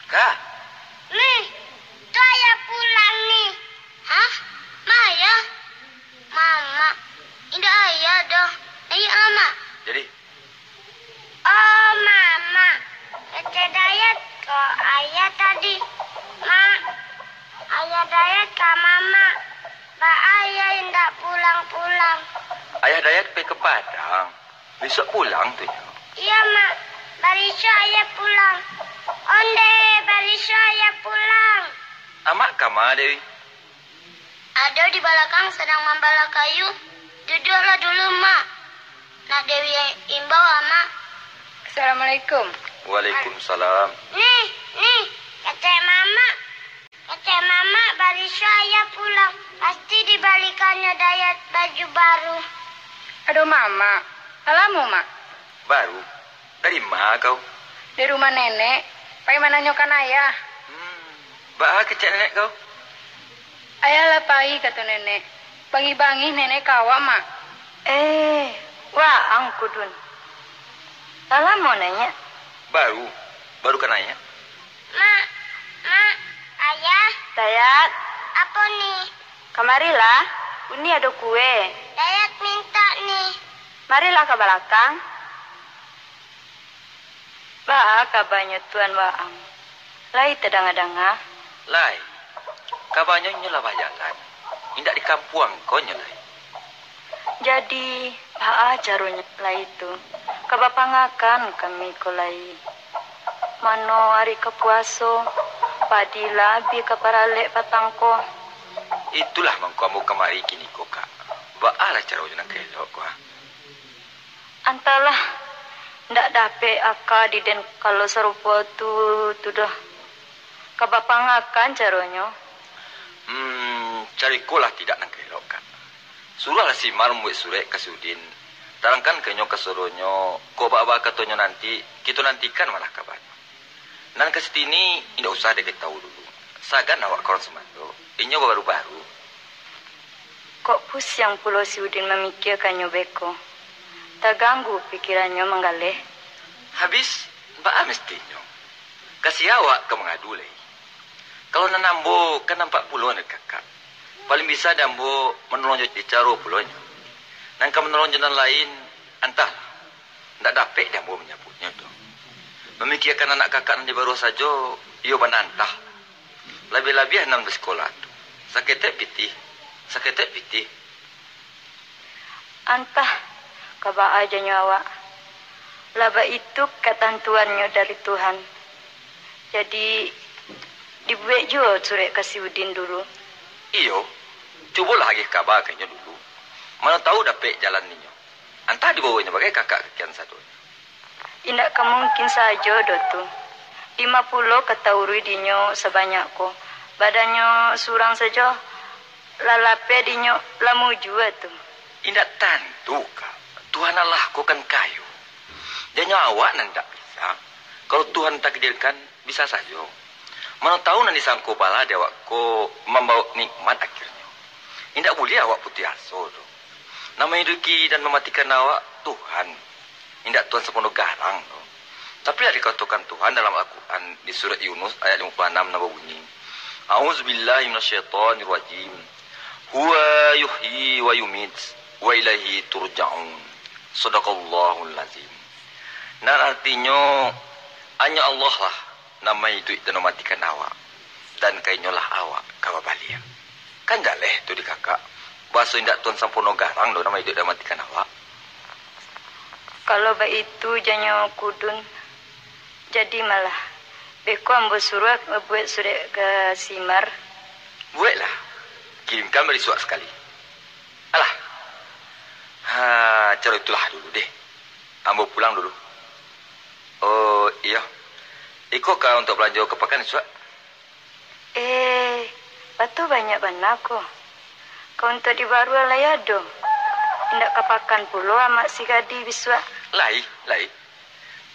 Kak. Nih, tu ayah pulang nih. Hah? Ma ayah? Mamak. Indak ayah doh. Ayah Mamak. Jadi? Oh, Mamak. Kecek Dayat ko ayah tadi. Mak, ayah Dayat ka Mamak. Baa ayah indak pulang-pulang? Ayah Dayat pai ka Padang. Bisuak pulang tu nyo. Iyo, Mak. Barisuak ayah pulang. Onde, barisuak ayah pulang. Amak kama, Dewi? Ado di balakang sadang mambalah kayu. Duduaklah dulu, Mak. Nak Dewi imbau, Amak. Assalamualaikum. Waalaikumsalam. Nih, nih, kecek Mamak. Kecek Mamak, barisuak ayah pulang. Pasti dibalikannyo Dayat baju baru. Aduh, Mamak. Lah lamo, Mak? Baru? Dari ma kau? Dari rumah nenek. Pai mananyokan ayah. Hmm. Baa kecek nenek kau? Ayah lah pai, kato nenek. Bangih-bangih nenek ka awak, Mak. Eh, waang Kudun. Lah lamo naiak? Baru. Baru ka naiak. Mak, Mak, Ayah. Dayat. Apo ni? Kamarilah, uni ado kue. Dayat mintak ni. Marilah ka balakang. Baa kabanyo Tuan Waang? Lai tadanga-danga? Lai. Kabanyo inyo lah bajalan. Indak di kampuang ko nyo lai. Jadi, baa caronyo lai tu? Ka bapangakan kami ko lai. Mano ari ka puaso, padi lah abih ka paralek patang ko. Itulah mangko ambo kamari kiniko, Kak. Baa lah caronyo nan ka elok ko, ha? Antahlah, ndak dapek aka di den kalau sarupo tu, tu doh. Ka bapangakan caronyo? Hmm, cari ko lah tidak nan ka elok, Kak. Suruahlah si Mar mambuek surek ka si Udin. Tarangkan ka inyo kasadonyo, kok baa-baa katonyo nanti, kito nantikan malah kabanyo. Nan ka Sitini, indak usah diketahui dulu. Sagan awak ka urang sumando, inyo baru-baru. Kok pusiang pulo si Udin mamikiakannyo beko. Taganggu pikirannyo manggaleh. Habis, baa mestinyo? Ka sia awak ka mangadu lai? Kalau nan ambo, kan nampak pulo nan kakak. Paling bisa di ambo manolong jo caro pulo nyo. Nan ka manolong jo nan lain, antahlah. Ndak dapek di ambo manyabuiknyo tu. Mamikiakan anak kakak nan di baruah sajo, iyo bana antah. Labiah-labiah nan basikola tu. Saketek pitih, saketek pitih. Antah, ka baa janyo awak. Lah baitu katantuannyo dari Tuhan. Jadi, dibuek juo surek ka si Udin dulu. Iyo, cubolah agih kaba ka inyo dulu. Mano tahu dapek jalan inyo. Antah dibawa inyo bagai kakak ka kian sadonyo. Indak ka mungkin sajo doh tu. Dima pulo ka tauruih dinyo sabanyak ko. Badannyo surang sajo, lah lapeh dinyo, lah mujua tu. Indak tantu, Kak. Tuhan Allah ko kan kayo. Janyo awak nan indak bisa. Kalau Tuhan takdirkan, bisa sajo. Mano tahu nan disangko bala di awak ko mambaok nikmat akhirnyo. Indak buliah awak putuih aso doh. Nan mahiduiki dan mamatikan awak, Tuhan. Indak Tuan Sampono Garang doh. Tapi lah dikatokan Tuhan dalam Al-Quran di surat Yunus ayat limo puluah anam nan babunyi, "A'udzubillahi minasyaitonirrajim. Huwa yuhyi wa yumit, wa ilaihi turja'un." Sadaqallahul azim. Nan artinyo, hanyo Allah lah nan maiduik dan mamatikan awak, dan ka inyo lah awak ka babaliak. Kan jaleh tu di kakak, baso indak Tuan Sampono Garang doh nan maiduik dan mamatikan awak. Kalau baitu janyo Kudun, jadi malah, beko ambo suruah buek surek ka si Mar. Bueklah, kirimkan barisuak sakali. Alah, ha, caro itulah dulu deh. Ambo pulang dulu. Oh, iyo. Iko ka untuak balanjo ka pakan isuak? Eh, batu banyak bana ko. Ka untuak di baruah lai ado. Indak ka pakan pulo amak si Gadi bisuak? Lai, lai.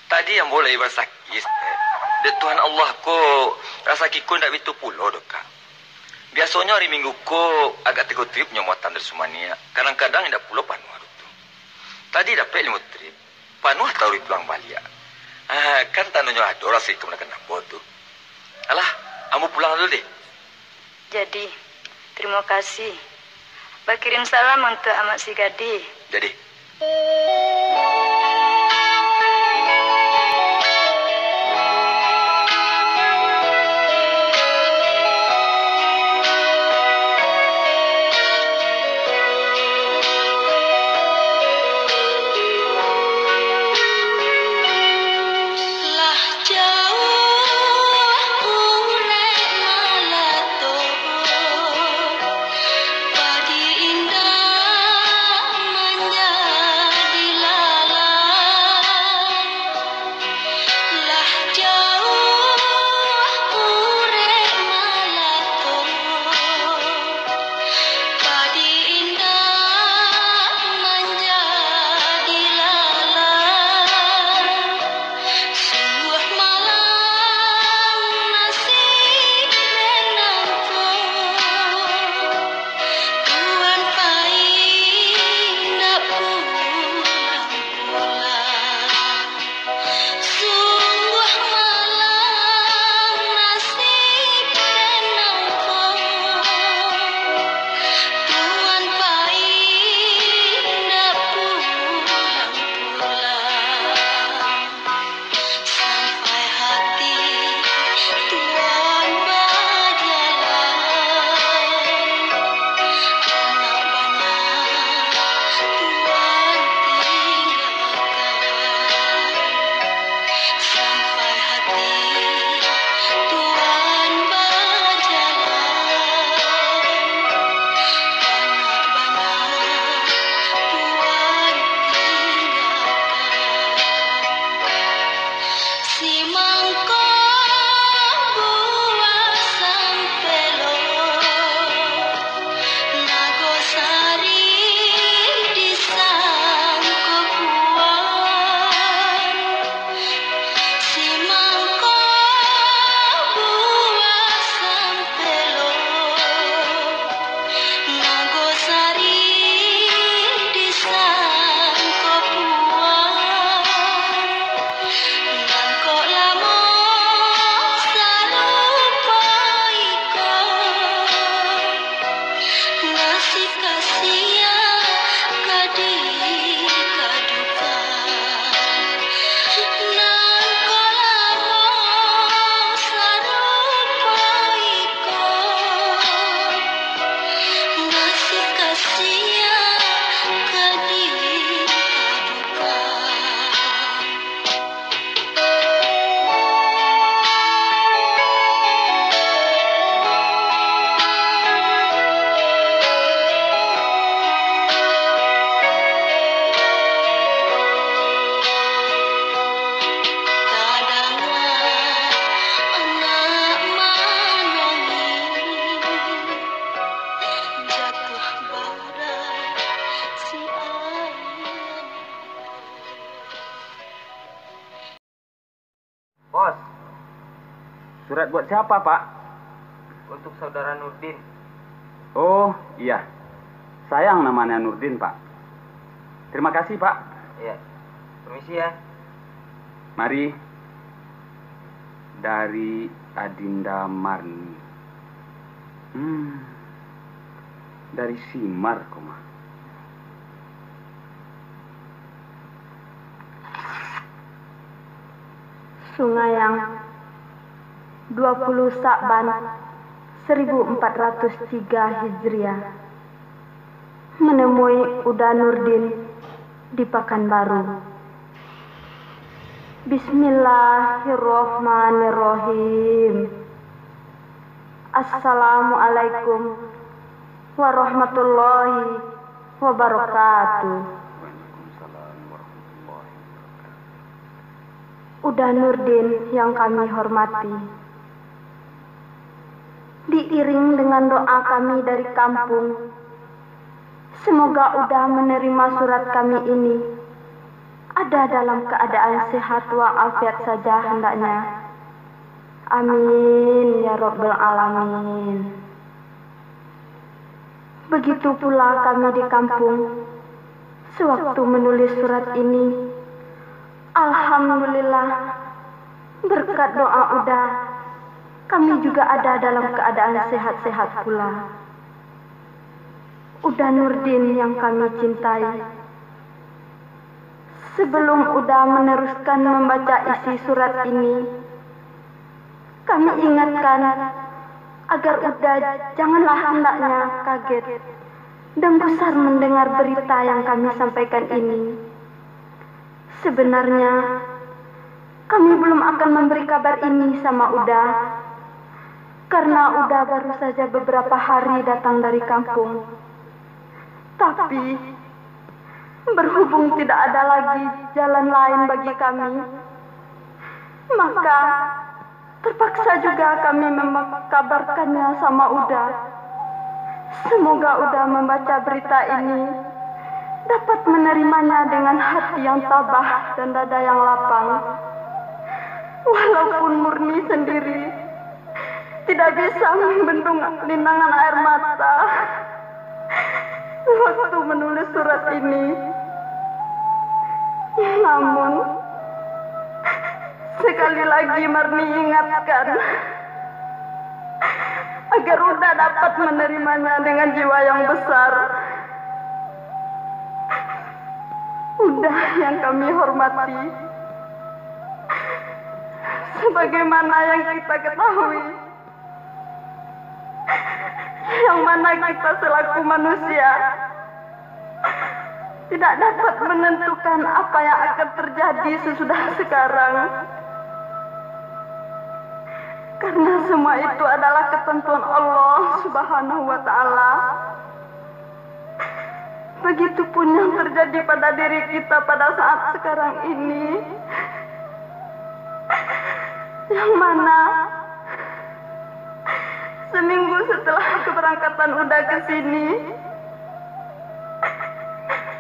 Tadi ambo lai barasaki, Stek. Dek Tuhan Allah ko, rasaki ko indak bitu pulo doh, Kak. Biasonyo ari Minggu ko agak tigo trip nyo muatan dari Sumaniak. Kadang-kadang indak pulo panuah doh tu. Tadi dapek limo trip. Panuah taruih pulang baliak. Ah, kan tandonyo ado rasaki kamanakan ambo tu. Lah dulu deh. Jadi, terima kasih. Bakirim salam untuk Amak si Gadih. Jadi. Lah jauah urek malato, padi indak manjadi lalai. Lah jauah urek malato, padi indak manjadi lalai. Sungguah malang nasib den nangko, tuan pai indak pulang-pulang. Sungguah malang nasib den nangko, tuan pai indak pulang-pulang. Sampai hati tuan bajalan, anak bana tuan tinggalkan. Sampai hati tuan bajalan, anak bana tuan tinggalkan. Simangko buah sampelo, Nagosari disangko puan, simangko buah sampelo, Nagosari disangko puan. Nan kok lamo sarupo iko, nasib ka sia ka dikadukan. Nan kok lamo sarupo iko, nasib ka sia ka dikadukan. Tadanga anak manangih, jatuah barai si ayah. Bos. Surat buat siapa, Pak? Untuk saudara Nurdin. Oh, iya. Sayang namanya Nurdin, Pak. Terima kasih, Pak. Iya. Permisi ya. Mari. Dari Adinda Marni. Hmm. Dari Simar, koma. Sungayang, dua puluh Sa'ban, seribu empat ratus tiga Hijriah. Menemui Uda Nurdin di Pakanbaru. Bismillahirrahmanirrahim. Assalamualaikum warahmatullahi wabarakatuh. Waalaikumsalam warahmatullahi wabarakatuh. Uda Nurdin yang kami hormati, diiring dengan doa kami dari kampung, semoga Uda menerima surat kami ini ada dalam keadaan sehat walafiat saja hendaknya. Amin ya rabbal alamin. Begitu pula kami di kampung, sewaktu menulis surat ini, alhamdulillah, berkat doa Uda, Kami juga ada dalam keadaan sehat-sehat pula. Uda Nurdin yang kami cintai, sebelum Uda meneruskan membaca isi surat ini, kami ingatkan agar Uda janganlah hendaknya kaget dan gusar mendengar berita yang kami sampaikan ini. Sebenarnya, kami belum akan memberi kabar ini sama Uda, karena Uda baru saja beberapa hari datang dari kampung. Tapi, berhubung tidak ada lagi jalan lain bagi kami, maka terpaksa juga kami mengkabarkannya sama Uda. Semoga Uda membaca berita ini dapat menerimanya dengan hati yang tabah dan dada yang lapang. Walaupun Murni sendiri tidak bisa membendung linangan air mata waktu menulis surat ini. Namun, sekali lagi Murni ingatkan, agar Uda dapat menerimanya dengan jiwa yang besar. Uda yang kami hormati, sebagaimana yang kita ketahui, yang mana kita selaku manusia tidak dapat menentukan apa yang akan terjadi sesudah sekarang. Karena semua itu adalah ketentuan Allah Subhanahu wa Ta'ala. Begitupun yang terjadi pada diri kita pada saat sekarang ini. Yang mana seminggu setelah keberangkatan Uda ke sini,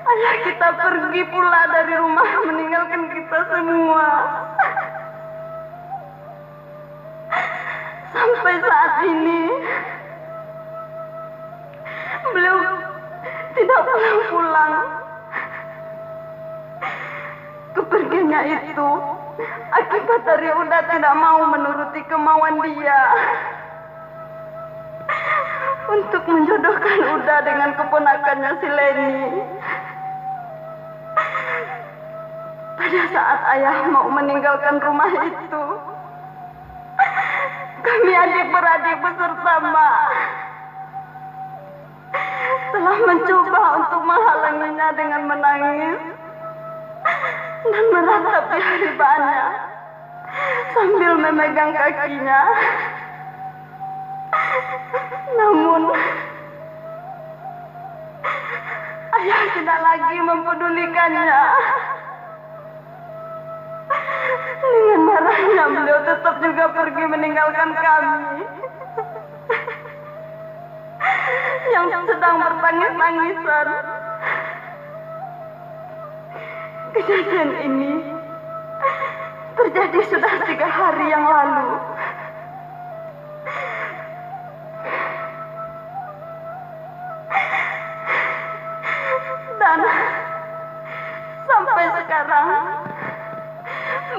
ayah kita pergi pula dari rumah meninggalkan kita semua. Sampai saat ini, beliau tidak pulang-pulang. Kepergiannya itu akibat dari Uda tidak mau menuruti kemauan dia untuk menjodohkan Uda dengan keponakannya si Leni. Pada saat ayah mau meninggalkan rumah itu, kami adik beradik beserta mak telah mencoba untuk menghalanginya dengan menangis dan meratap di hadapannya sambil memegang kakinya. Namun, ayah tidak lagi mempedulikannya. Dengan marahnya, beliau tetap juga pergi meninggalkan kami yang sedang bertangis-tangisan. Kejadian ini terjadi sudah tiga hari yang lalu. Dan sampai sekarang,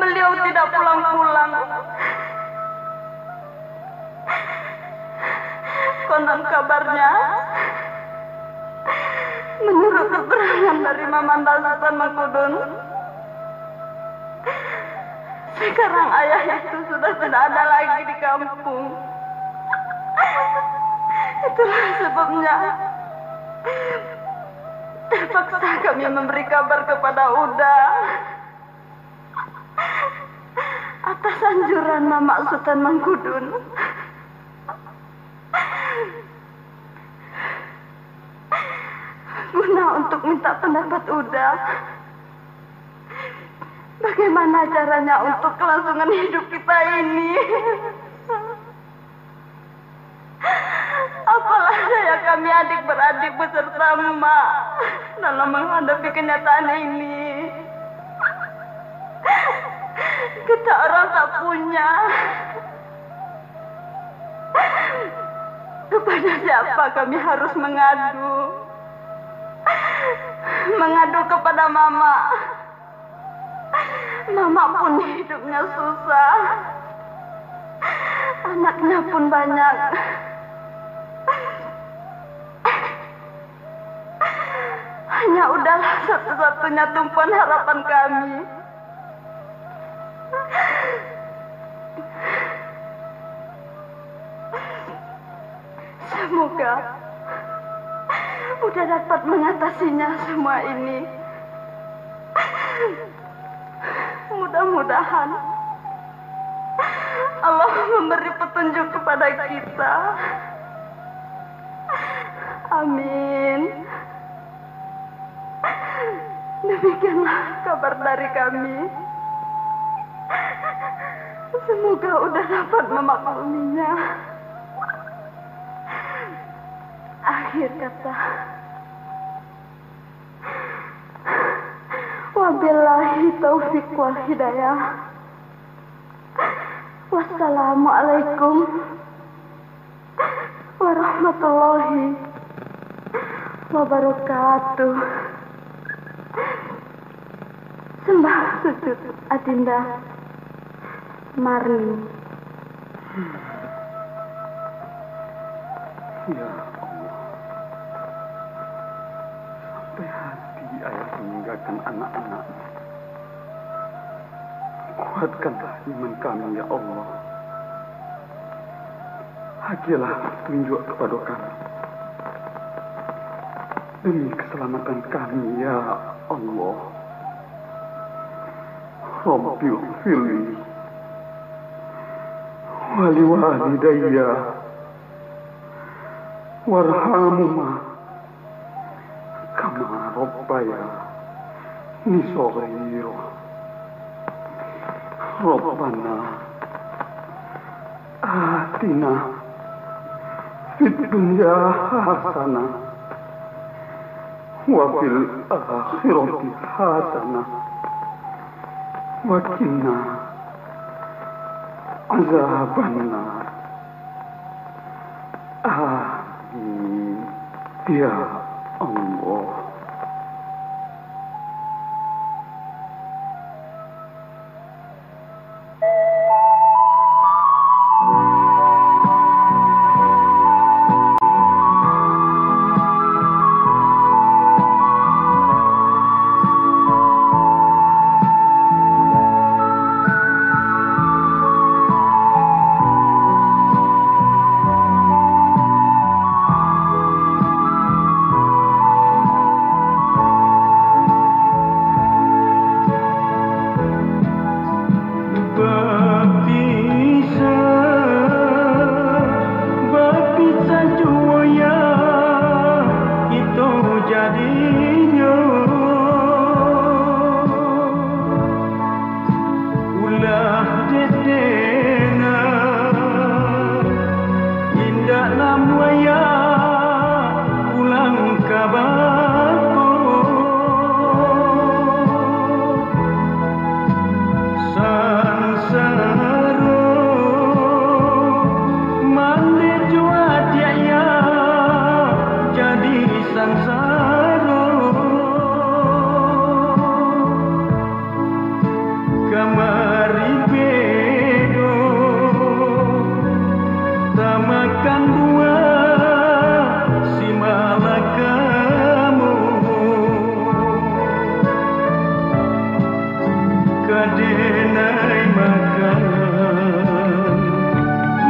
beliau tidak pulang-pulang. Konon kabarnya, menurut keterangan dari Mamanda Sutan Mangkudun, sekarang ayah itu sudah tidak ada lagi di kampung. Itulah sebabnya terpaksa kami memberi kabar kepada Uda atas anjuran Mamak Sutan Mangkudun, guna untuk minta pendapat Uda, bagaimana caranya untuk kelangsungan hidup kita ini. Apalah daya kami adik beradik beserta emak dalam menghadapi kenyataan ini. Kita orang tak punya. Kepada siapa kami harus mengadu? Mengadu kepada Mamak. Mamak pun hidupnya susah. Anaknya pun banyak. Hanya Uda lah satu-satunya tumpuan harapan kami. Semoga Uda dapat mengatasinya semua ini. Mudah-mudahan Allah memberi petunjuk kepada kita. Amin. Demikianlah kabar dari kami. Semoga Uda dapat memakluminya. Akhir kata, wabillahi taufiq wal hidayah. Wassalamualaikum warahmatullahi wabarakatuh. Sembah sujud Adinda Marni. Ya Allah, sampai hati ayah meninggalkan anak-anaknya. Kuatkanlah iman kami, ya Allah. Agiahlah petunjuk kepada kami demi keselamatan kami, ya Allah. Rabbighfirli waliwalidayya warhamhuma kama rabbayani shaghira. Rabbana atina fid dunya hasanah wa fil akhirati hasanah wa qina azabannar. Amin. Ya Allah. Bapisah, bapisah juo ya kito jadinyo. Ulah dek denai, indak namuah ya pulang ka bako. Sansaro, mandeh jo adiak ya jadi sansaro. Kamari bedo, tamakan buah si malakamo. Ka denai makanan,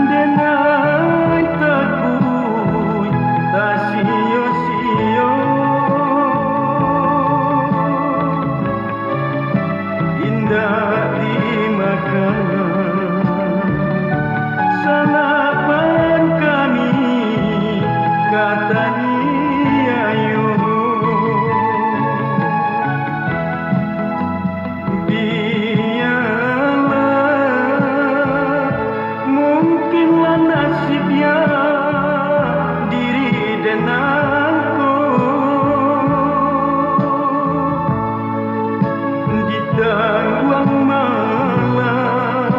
denai takuik tasio-sio. Indak dimakan, salapan kami ka taniayo. Bialah, mungkinlah nasib ya diri den nangko. Ditangguang malah,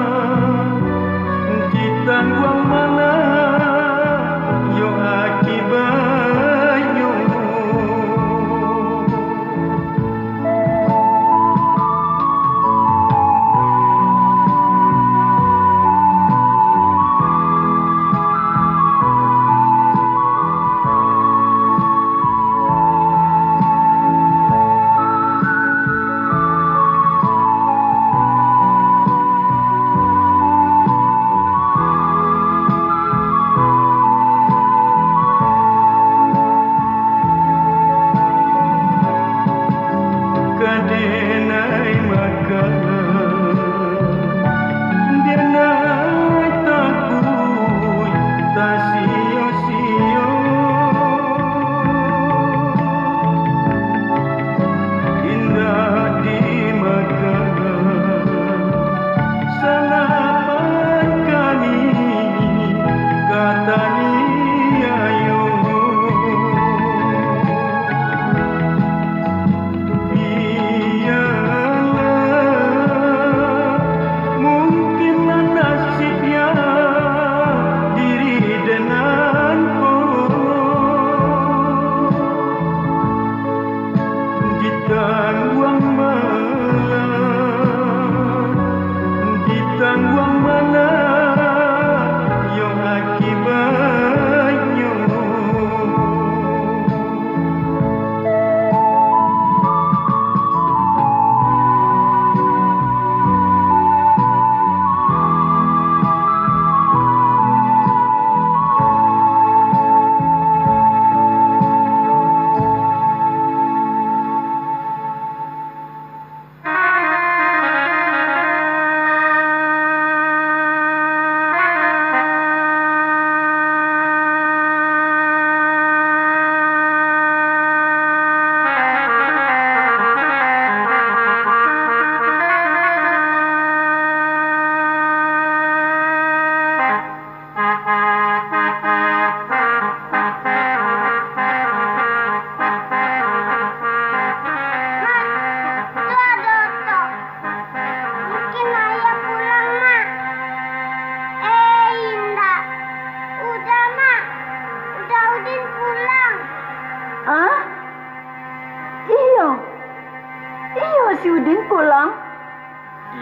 ditangguang malah, yo akibatnyo. Udin pulang?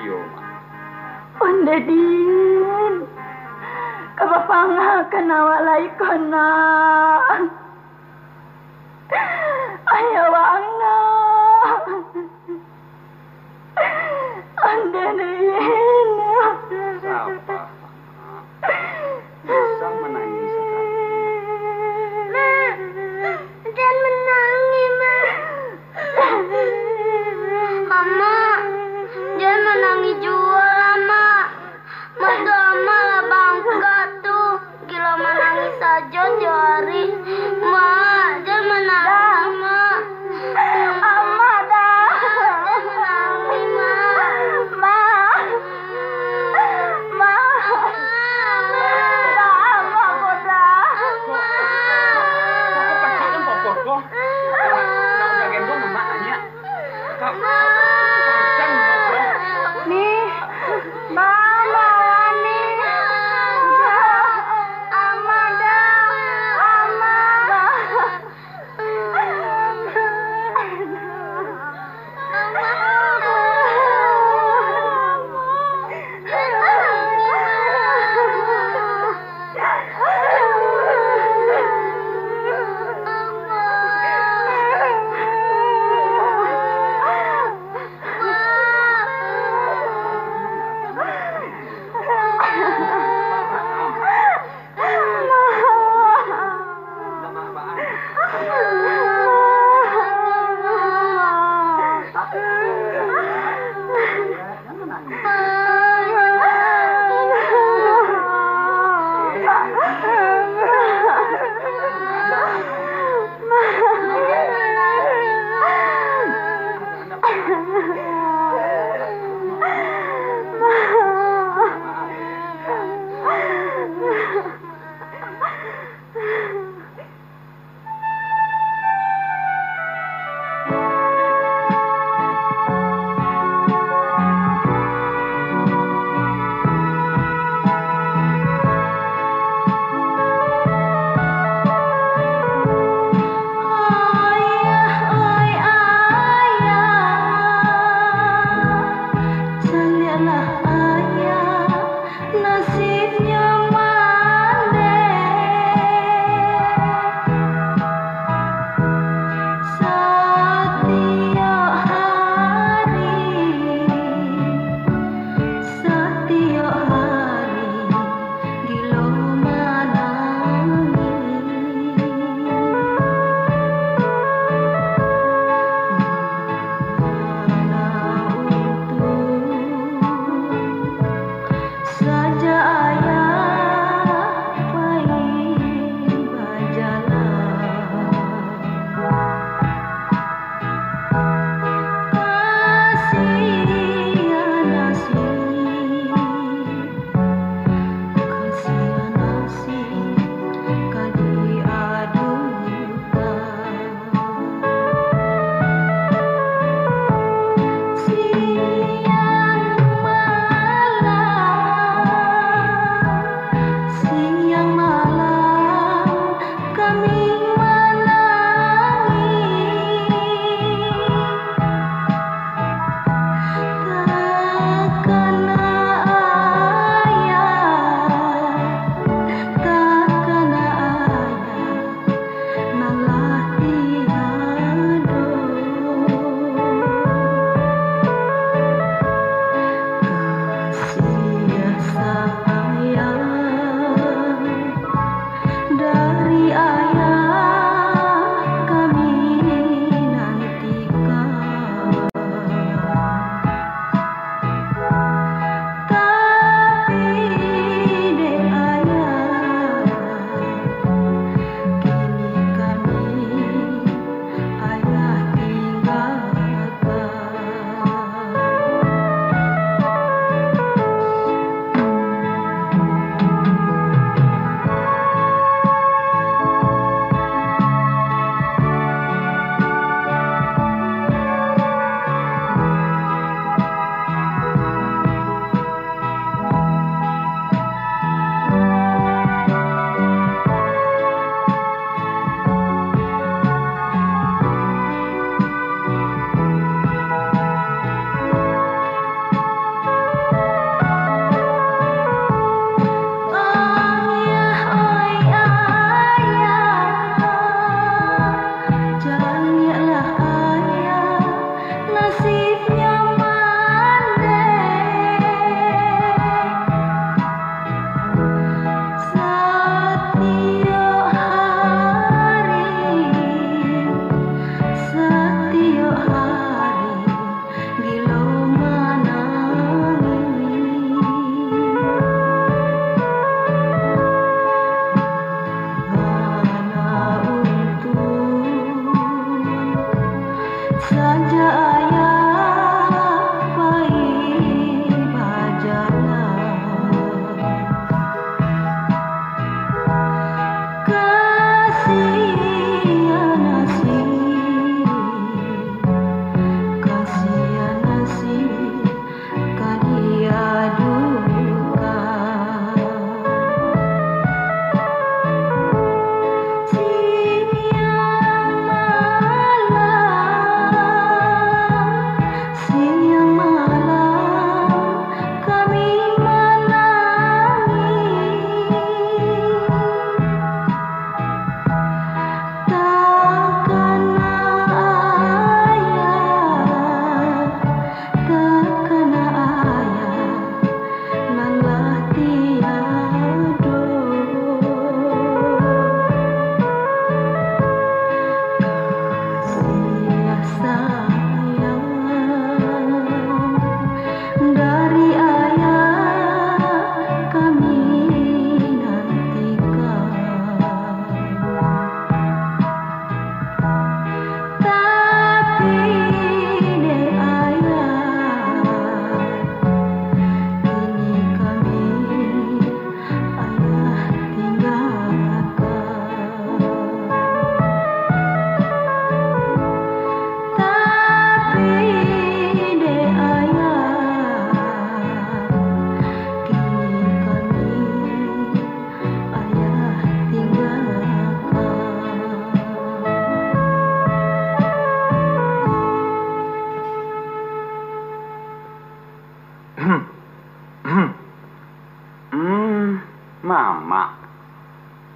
Iyo, Mak. Ondeh, Din. Ka bapangakan awak lai ko, Nak. Ayah wak, Nak. Ondeh, Din. Sabar, Mak. Jan manangih, Mak. Jan manangih, Mak. Amak, jan manangih juo lah, Mak. Mato Amak lah bangkak tu. Gilo manangih sajo tiok ari. Mak, jan manangih, Mak. Amak, dah. Mak, jan manangih, Mak. Mak. Mak. Mak, Mak, ko dah. Mak. Kok, kok pacik kan popor ko? Nak, nak udah gendong, Mak, nanya. Kak, Ni, Mama, Ni. Amanda, Amanda.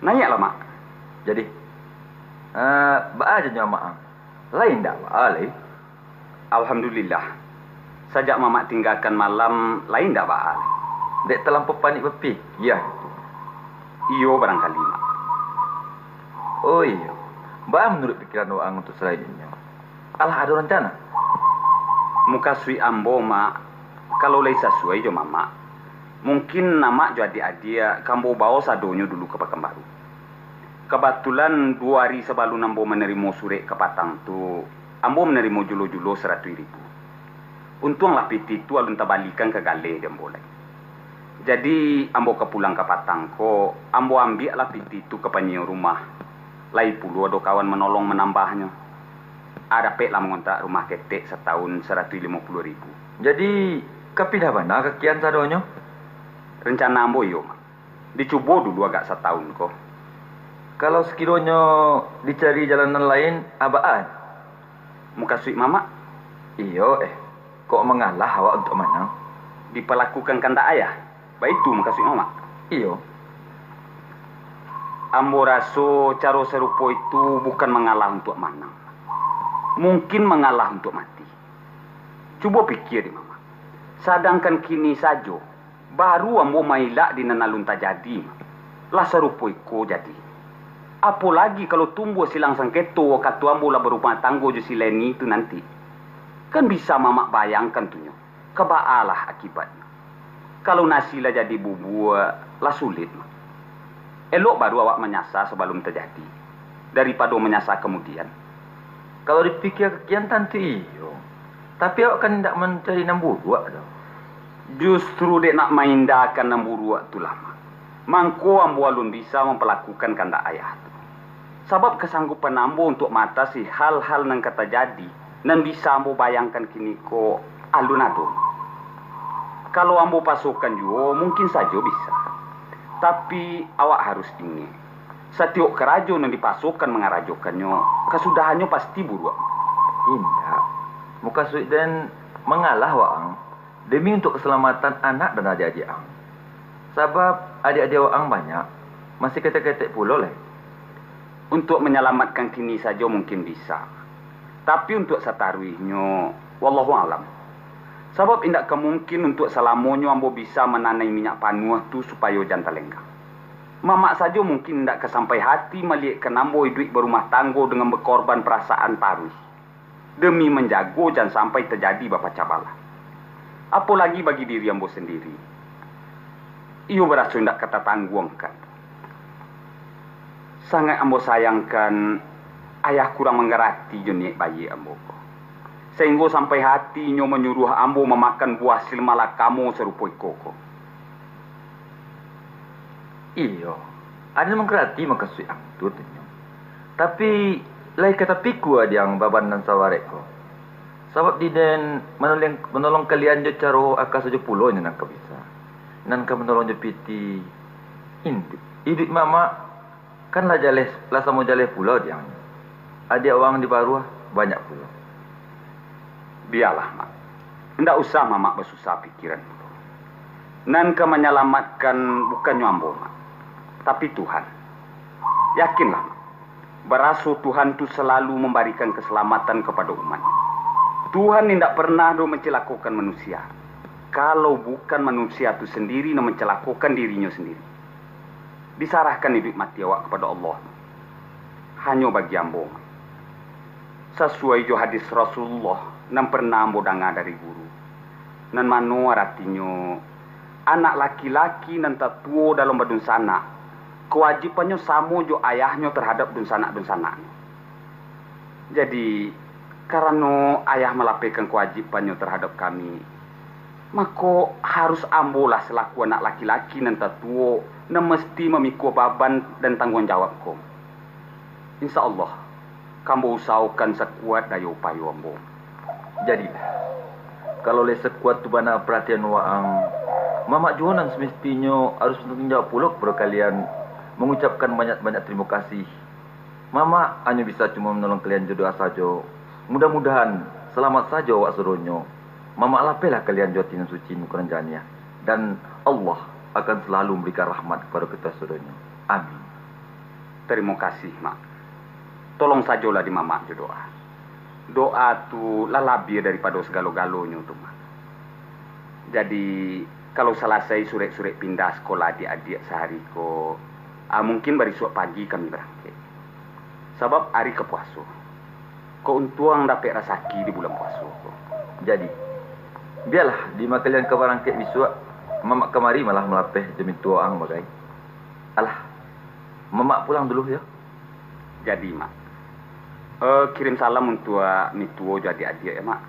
Naiaklah, Mak. Jadi, eh, baa janyo amak ang? Lai indak baa lai? Alhamdulillah. Sajak Mamak tinggakan malam, lai indak baa lai. Dek talampau panik bapikia itu. Iyo, barangkali, Mak. Oh iyo, baa manuruik pikiran waang untuak salain inyo? Alah ado rancana? Mukasuik ambo, Mak, kalau lai sasuai jo Mamak, mungkin Amak jo adiak-adiak ka ambo bao sadonyo dulu ka Pakanbaru. Kabatulan, duo ari sabalun ambo manarimo surek ka Patang tu, ambo manarimo julo-julo saratuih ribu. Untuanglah pitih tu alun tabalikan ka galeh di ambo lai. Jadi, ambo ka pulang ka Patang ko, ambo ambiaklah pitih tu ka panyiyo rumah. Lai pulo ado kawan manolong manambahnyo. A dapeklah mangontrak rumah ketek satahun saratuih limo puluah ribu. Jadi, ka pindah bana ka kian sadonyo? Rencana ambo iyo, Mak. Dicubo dulu agak satahun ko. Kalau sakironyo dicari jalan nan lain, a baa? Mukasuik Mamak? Iyo, eh. Kok mangalah awak untuak manang? Dipalakukan kandak ayah? Baitu mukasuik Mamak? Iyo. Ambo raso caro sarupo itu bukan mangalah untuak manang. Mungkin mangalah untuak mati. Cubo pikia dek Mamak. Sadangkan kini sajo, baru ambo mailak di nan alun tajadi, Mak. Lah sarupo iko jadi. Apo lagi kalau tumbuah silang sangketo wakatu ambo lah barumah tanggo jo si Leni tu nanti. Kan bisa Mamak bayangkan tu nyo, ka baalah akibatnyo. Kalau nasi lah jadi bubua, lah sulit, Mak. Elok baru awak manyasa sabalun tajadi, daripado manyasa kamudian. Kalau dipikia ka kian tantu iyo, tapi awak kan indak mancari nan buruak doh. Justru dek nak maindakan nan buruak tu lah, Mak, mangko ambo alun bisa mampalakukan kandak ayah tu. Sabab kasanggupan ambo untuak maatasi hal-hal nan ka tajadi, nan bisa ambo bayangkan kiniko, alun ado. Kalau ambo pasokan juo, mungkin sajo bisa. Tapi, awak harus ingek, satiok karajo nan dipasokan mangarajokannyo, kasudahannyo pasti buruak. Indak. Mukasuik den mangalah waang demi untuak kasalamatan anak dan adiak-adiak ang. Sabab adiak-adiak waang banyak, masih ketek-ketek pulo lai. Untuak manyalamatkan kini sajo mungkin bisa. Tapi untuak sataruihnyo, wallahu alam. Sabab indak ka mungkin untuak salamonyo ambo bisa mananai minyak panuah tu supayo jan talenggang. Mamak sajo mungkin indak ka sampai hati maliyekkan ambo iduik barumah tanggo dengan bakorban parasaan taruih, demi manjago jan sampai tajadi bapacah balah. Apo lagi bagi diri ambo sandiri, iyo baraso indak ka tatangguangkan. Sangaik ambo sayangkan, ayah kurang mangarati jo niaik baiak ambo ko, sainggo sampai hati inyo manyuruah ambo mamakan buah hasil malakamo sarupo iko ko. Iyo, aden mangarati mukasuik ang tu, Tanyo. Tapi, lai ka tapikua dek ang baban nan sabarek ko. Sabab di den manolong, manolong kalian jo caro aka sajo pulo nyo nan ka bisa. Nan ka manolong jo pitih, indu-, iduik mamak, kan lah jaleh, lah samo jaleh pulo dek ang. Adiak waang di baruah banyak pulo. Bialah, Mak. Indak usah Mamak basusah pikiran pulo. Nan ka manyalamatkan bukannyo ambo, Mak, tapi Tuhan. Yakinlah, Mak, baraso Tuhan tu salalu mambarikan kasalamatan kapado umat. Tuhan indak pernah doh mancalakokan manusia, kalau bukan manusia tu sandiri nan mancalakokan dirinyo sandiri. Disarahkan iduik mati awak kapado Allah. Hanyo bagi ambo, sasuai jo hadis Rasulullah nan pernah ambo danga dari guru, nan mano aratinyo, anak laki-laki nan tatuo dalam badunsanak, kawajibannyo samo jo ayahnyo tarhadap dunsanak-dunsanaknyo. Jadi, karano ayah malapehkan kawajibannyo tarhadap kami, mako, harus ambolah salaku anak laki-laki nan tatuo, nan mesti mamikua baban dan tangguang jawab ko. Insya Allah, ka ambo usahokan sakuat dayo upayo ambo. Jadilah, kalau lai sakuat tu bana paratian waang, mamak juo nan samestinyo harus batangguang jawab pulo kapado kalian, mangucapkan banyak-banyak tarimo kasih. Mamak hanyo bisa cuma manolong kalian jo doa sajo. Mudah-mudahan, salamat sajo awak sadonyo. Mamak lapehlah kalian jo ati nan suci, muko nan janiah, dan Allah akan salalu mambarikan rahmat kapado kito sadonyo. Amin. Tarimo kasih, Mak. Tolong sajolah di Mamak jo doa. Doa tu lah labiah daripado sagalo-galonyo tu, Mak. Jadi, kalau salasai surek-surek pindah sakolah adiak-adiak sahari ko, ah, mungkin barisuak pagi kami barangkek. Sabab ari ka puaso. Kok untuang dapek rasaki di bulan puaso ko. Jadi, bialah, di ma kalian ka barangkek bisuak, Mamak kamari malah malapeh jo mintuo ang bagai. Alah, Mamak pulang dulu, yo. Jadi, Mak. Eh, kirim salam untuak mintuo jo adiak-adiak, ya, Mak.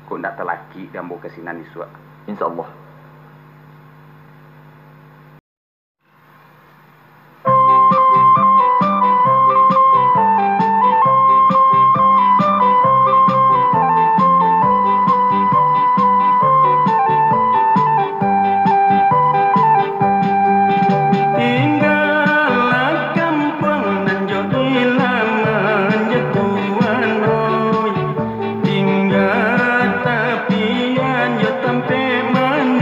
Kok ndak talakik di ambo ka sinan isuak. Insya Allah. Tinggalah kampuang nan jo ilaman jo tuan, oi. Tingga tapian jo tampek man-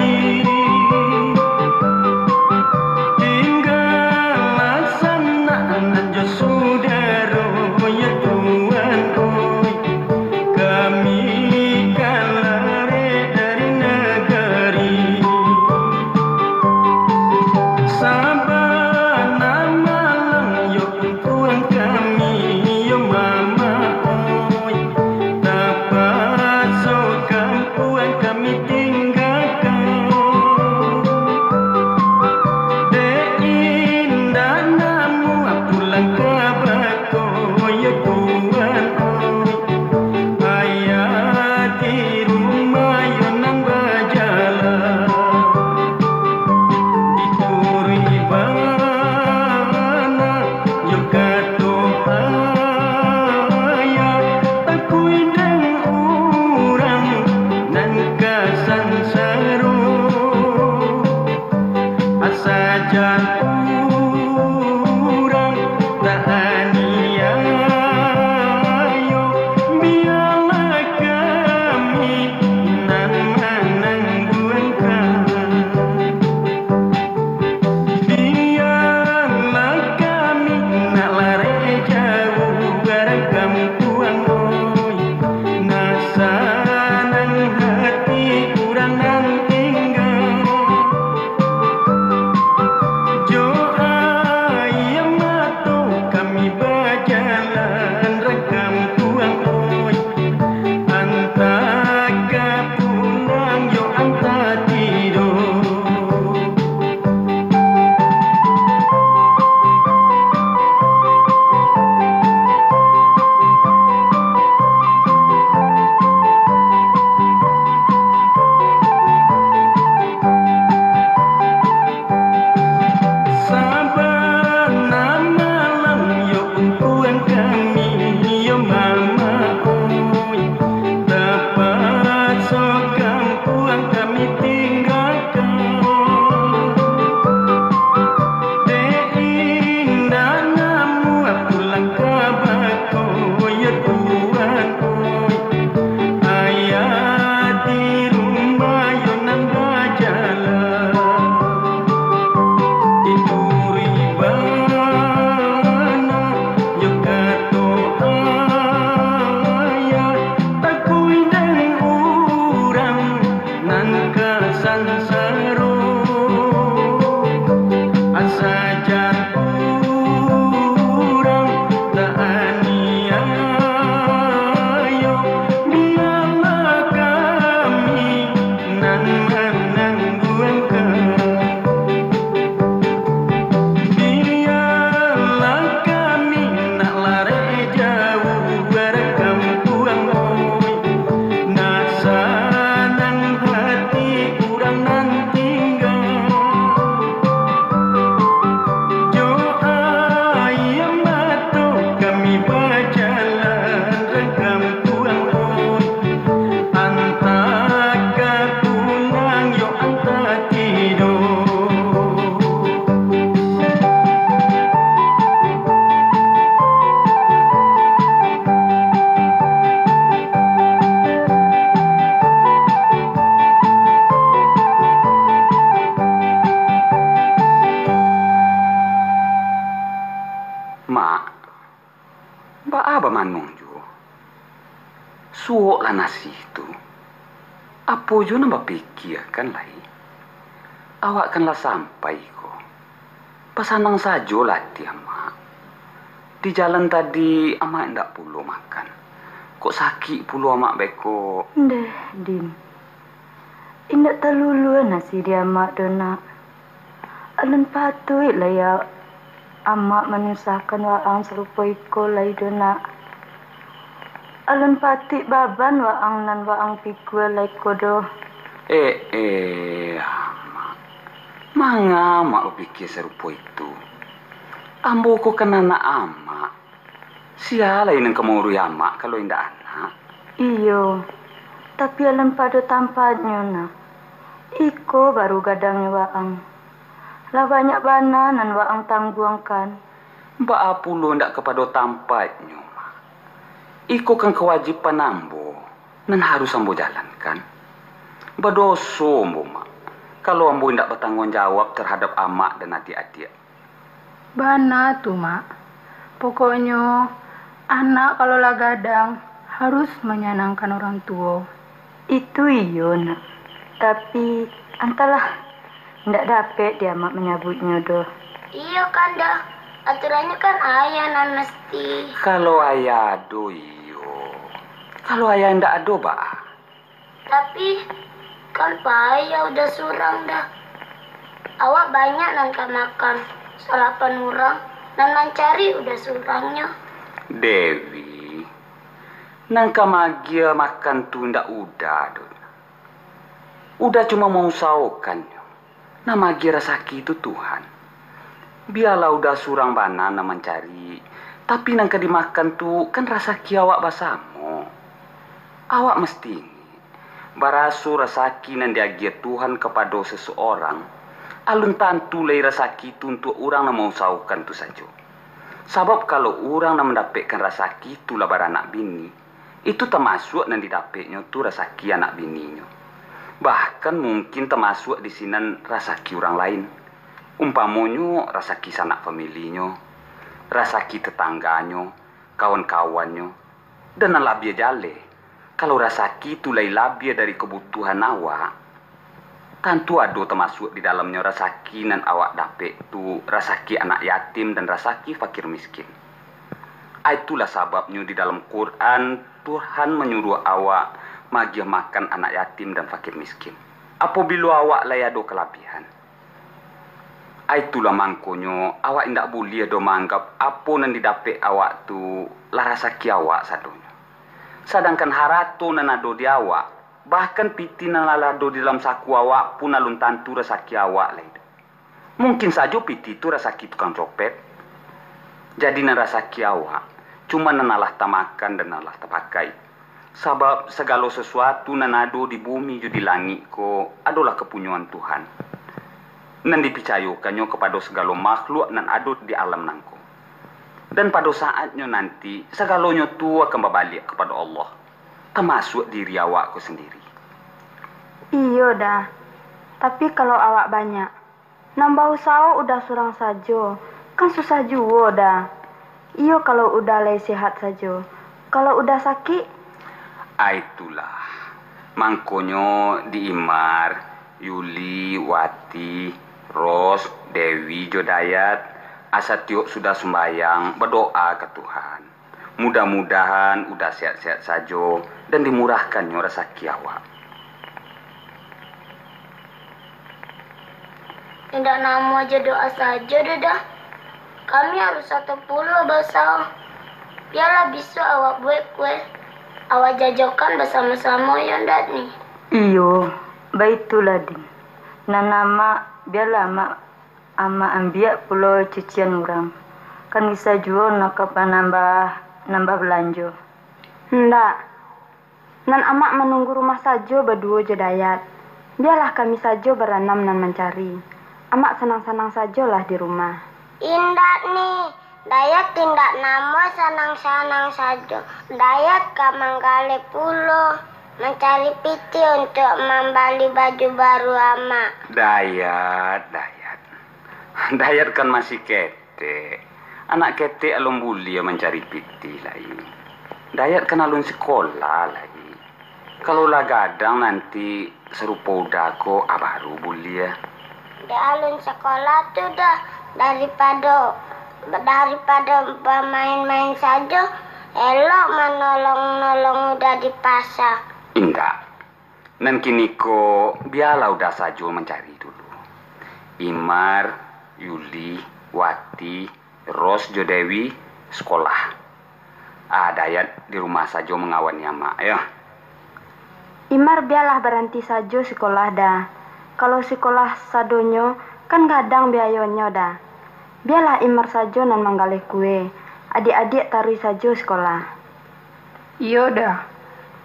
Mak, baa bamanuang juo? Suoklah nasi tu. Apo juo nan bapikiakan lai? Awak kan lah sampai ko. Basanang sajolah ati amak. Di jalan tadi amak indak pulo makan. Kok sakik pulo amak beko. Ndeh, Din. Indak talulua nasi di amak doh, Nak. Alun patuik lai ya amak manyusahkan waang sarupo iko lai doh, Nak. Alun patuik baban waang nan waang pikua lai ko doh. Eh, eh, amak. Manga amak bapikia sarupo itu? Ambo ko kan anak amak. Sia lai nan ka mauruih amak kalau indak anak? Iyo, tapi alun pado tampaknyo, Nak. Iko baru gadangnyo waang. Lah banyak bana nan waang tangguangkan. Baa pulo indak kapado tampaknyo, Mak? Iko kan kawajiban ambo, nan harus ambo jalankan. Badoso ambo, Mak, kalau ambo indak batangguang jawab tarhadap amak dan adiak-adiak. Bana tu, Mak. Pokoknyo, anak kalau lah gadang, harus manyanangkan urang tuo. Itu iyo, Nak. Tapi, antahlah, indak dapek di amak manyabuiknyo doh. Iyo kan, Da. Aturannyo kan ayah nan mesti. Kalau ayah ado, iyo. Kalau ayah indak ado, baa? Tapi, kan payah udah surang, Da. Awak banyak nan ka makan, salapan urang, nan mancari udah surangnyo. Dewi, nan ka maagiah makan tu indak Uda doh. Uda cuma mausahokannyo. Nan maagiah rasaki tu Tuhan. Bialah Uda surang bana nan mancari, tapi nan ka dimakan tu kan rasaki awak basamo. Awak mesti ingek, baraso rasaki nan diagiah Tuhan kapado seseorang, alun tantu lai rasaki tu untuak urang nan mausahokan tu sajo. Sabab kalau urang nan mandapekkan rasaki tu lah baranak bini, itu tamasuak nan didapeknyo tu rasaki anak bininyo. Bahkan mungkin tamasuak di sinan rasaki urang lain. Umpamonyo rasaki sanak familinyo, rasaki tetangganyo, kawan-kawannyo, dan nan labiah jaleh, kalau rasaki tu lai labiah dari kabutuhan awak, tantu ado tamasuak di dalamnyo rasaki nan awak dapek tu, rasaki anak yatim dan rasaki fakir miskin. Itulah sababnyo di dalam Quran, Tuhan manyuruah awak maagiah makan anak yatim dan fakir miskin, apobilo awak lai ado kalabiahan. Itulah mangkonyo, awak indak buliah doh maanggap apo nan didapek awak tu lah rasaki awak sadonyo. Sadangkan harato nan ado di awak, bahkan pitih nan lah ado di dalam saku awak pun alun tantu rasaki awak lai doh. Mungkin sajo pitih tu rasaki tukang copet. Jadi nan rasaki awak, cuma nan alah tamakan dan alah tapakai. Sabab sagalo sasuatu nan ado di bumi jo di langik ko adolah kapunyoan Tuhan, nan dipicayokannyo kapado sagalo makhluk nan ado di alam nangko. Dan pado saatnyo nanti, sagalonyo tu akan babaliak kapado Allah, tamasuak diri awak ko sandiri. Iyo, Da. Tapi kalau awak banyak, nan bausaho Uda surang sajo, kan susah juo, Da. Iyo kalau Uda lai sehat sajo. Kalau Uda sakik? Ah, itulah. Mangkonyo di Imar, Yuli, Wati, Ros, Dewi, jo Dayat, asa tiok sudah sumbayang, badoa ka Tuhan. Mudah-mudahan Uda sehat-sehat sajo, dan dimurahkannyo rasaki awak. Indak namuah jo doa sajo doh, Da. Kami harus sato pulo bausaho. Bialah bisuak awak buek kue, awak jajokan basamo-samo, yo ndak ni? Iyo, baitulah, Din. Nan amak, bialah amak, amak ambiak pulo cucian urang. Kan bisa juo nak ka panambah, nambah balanjo. Ndak. Nan amak manunggu rumah sajo baduo jo Dayat. Bialah kami sajo baranam nan mancari. Amak sanang-sanang sajolah di rumah. Indak ni, Dayat indak namuah sanang-sanang sajo. Dayat ka manggaleh pulo, mancari pitih untuak mambali baju baru amak. Dayat, Dayat. Dayat kan masih ketek. Anak ketek alun buliah mancari pitih lai. Dayat kan alun sikolah lai. Kalau lah gadang nanti sarupo Uda ko, a baru buliah. Dek alun sikolah tu Da, daripado, daripado bamain-main sajo, elok manolong-nolong Uda di pasa. Indak. Nan kiniko bialah Uda sajo mancari dulu. Imar, Yuli, Wati, Ros jo Dewi sikolah. Ah, Dayat di rumah sajo mangawani amak, yo. Imar bialah baranti sajo sikolah Da. Kalau sikolah sadonyo kan gadang biayonyo Da. Bialah Imar sajo nan manggaleh kue. Adiak-adiak taruih sajo sikolah. Iyo Da.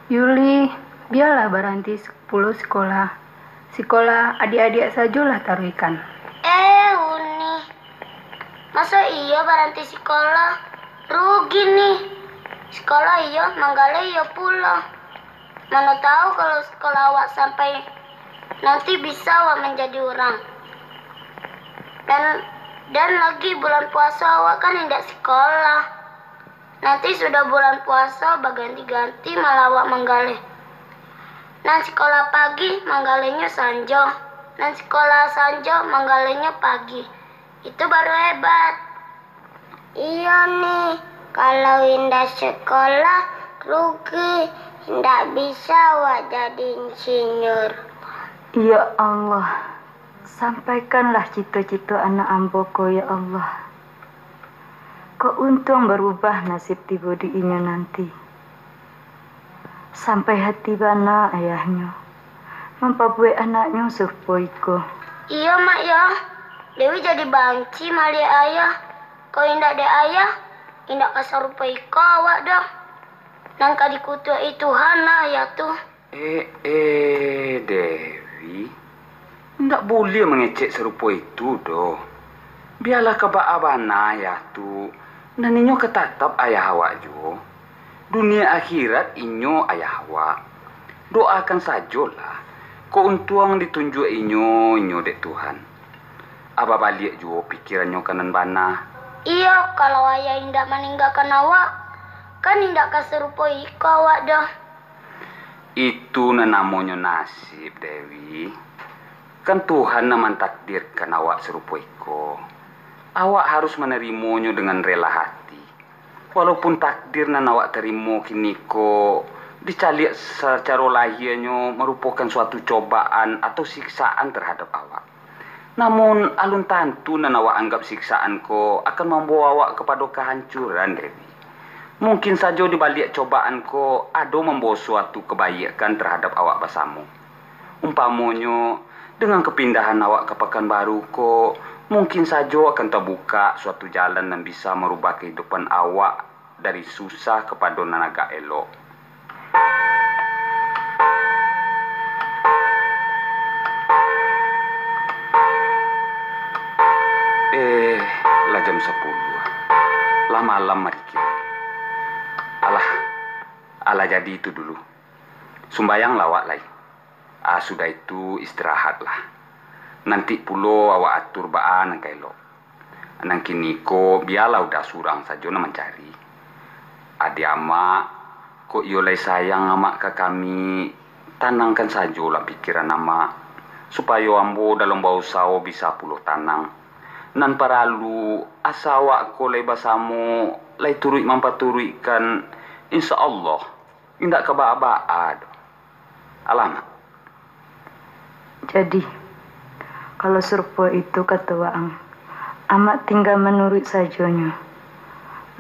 Yuli, bialah baranti pulo sikolah. Sikolah adiak-adiak sajolah taruihkan. Eh, Uni. Maso iyo baranti sikolah? Rugi nih. Sikolah iyo, manggaleh iyo pulo. Mano tahu kalau sikolah awak sampai nanti bisa awak manjadi urang. Dan, dan lagi bulan puaso awak kan indak sikolah. Nanti sudah bulan puaso baganti-ganti malah awak manggaleh. Nan sikolah pagi manggalehnyo sanjo, nan sikolah sanjo manggalehnyo pagi. Itu baru hebat. Iyo nih, kalau indak sikolah, rugi, indak bisa awak jadi insinyur. Ya Allah, sampaikanlah cito-cito anak ambo ko, ya Allah. Kok untuang barubah nasib tibo di inyo nanti. Sampai hati bana ayahnyo mampabuwek anaknyo sarupo iko. Iyo, Mak, yo. Dewi jadi banci maliek ayah. Kok indak dek ayah, indak ka sarupo iko awak doh. Nan ka dikutuak-i Tuhan lah ayah tu. Eh, eh, Dewi, indak buliah mangecek sarupo itu doh. Bialah ka baa bana ayah tu, nan inyo ka tatap ayah awak juo. Dunia akhirat inyo ayah awak. Doakan sajolah, kok untuang ditunjuak inyo, inyo dek Tuhan. Abah baliak juo pikirannyo ka nan bana. Iyo, kalau ayah indak maninggakan awak, kan indak ka sarupo iko awak doh. Itu nan namonyo nasib, Dewi. Kan Tuhan nan mantakdirkan awak sarupo iko. Awak harus manarimonyo dengan rela hati. Walaupun takdir nan awak tarimo kiniko dicaliak sacaro lahianyo marupokan suatu cobaan atau siksaan tarhadap awak. Namun, alun tantu nan awak anggap siksaan ko akan mambawa awak kapado kahancuran, Dewi. Mungkin sajo di baliak cobaan ko ado mambawa suatu kabaikan tarhadap awak basamo. Umpamonyo, dengan kapindahan awak ka Pakanbaru ko, mungkin sajo akan tabukak suatu jalan nan bisa marubah kahidupan awak dari susah kapado nan agak elok. Eh, lah jam sapuluah. Lah malam, Marikil. Alah, alah jadi itu dulu. Sumbayanglah awak lai. Ah, sudah itu istirahatlah. Nanti pulo awak atur baa nan ka elok. Nan kiniko bialah Uda surang sajo nan mancari. Adiak amak, kok iyo lai sayang amak ka kami, tanangkan sajolah pikiran amak, supayo ambo dalam bausaho bisa pulo tanang. Nan paralu, asa awak ko lai basamo, lai turuik mampaturuikkan, insya Allah, indak ka baa-baa doh. Alah, Mak. Jadi, kalau sarupo itu kato waang, amak tingga manuruik sajonyo.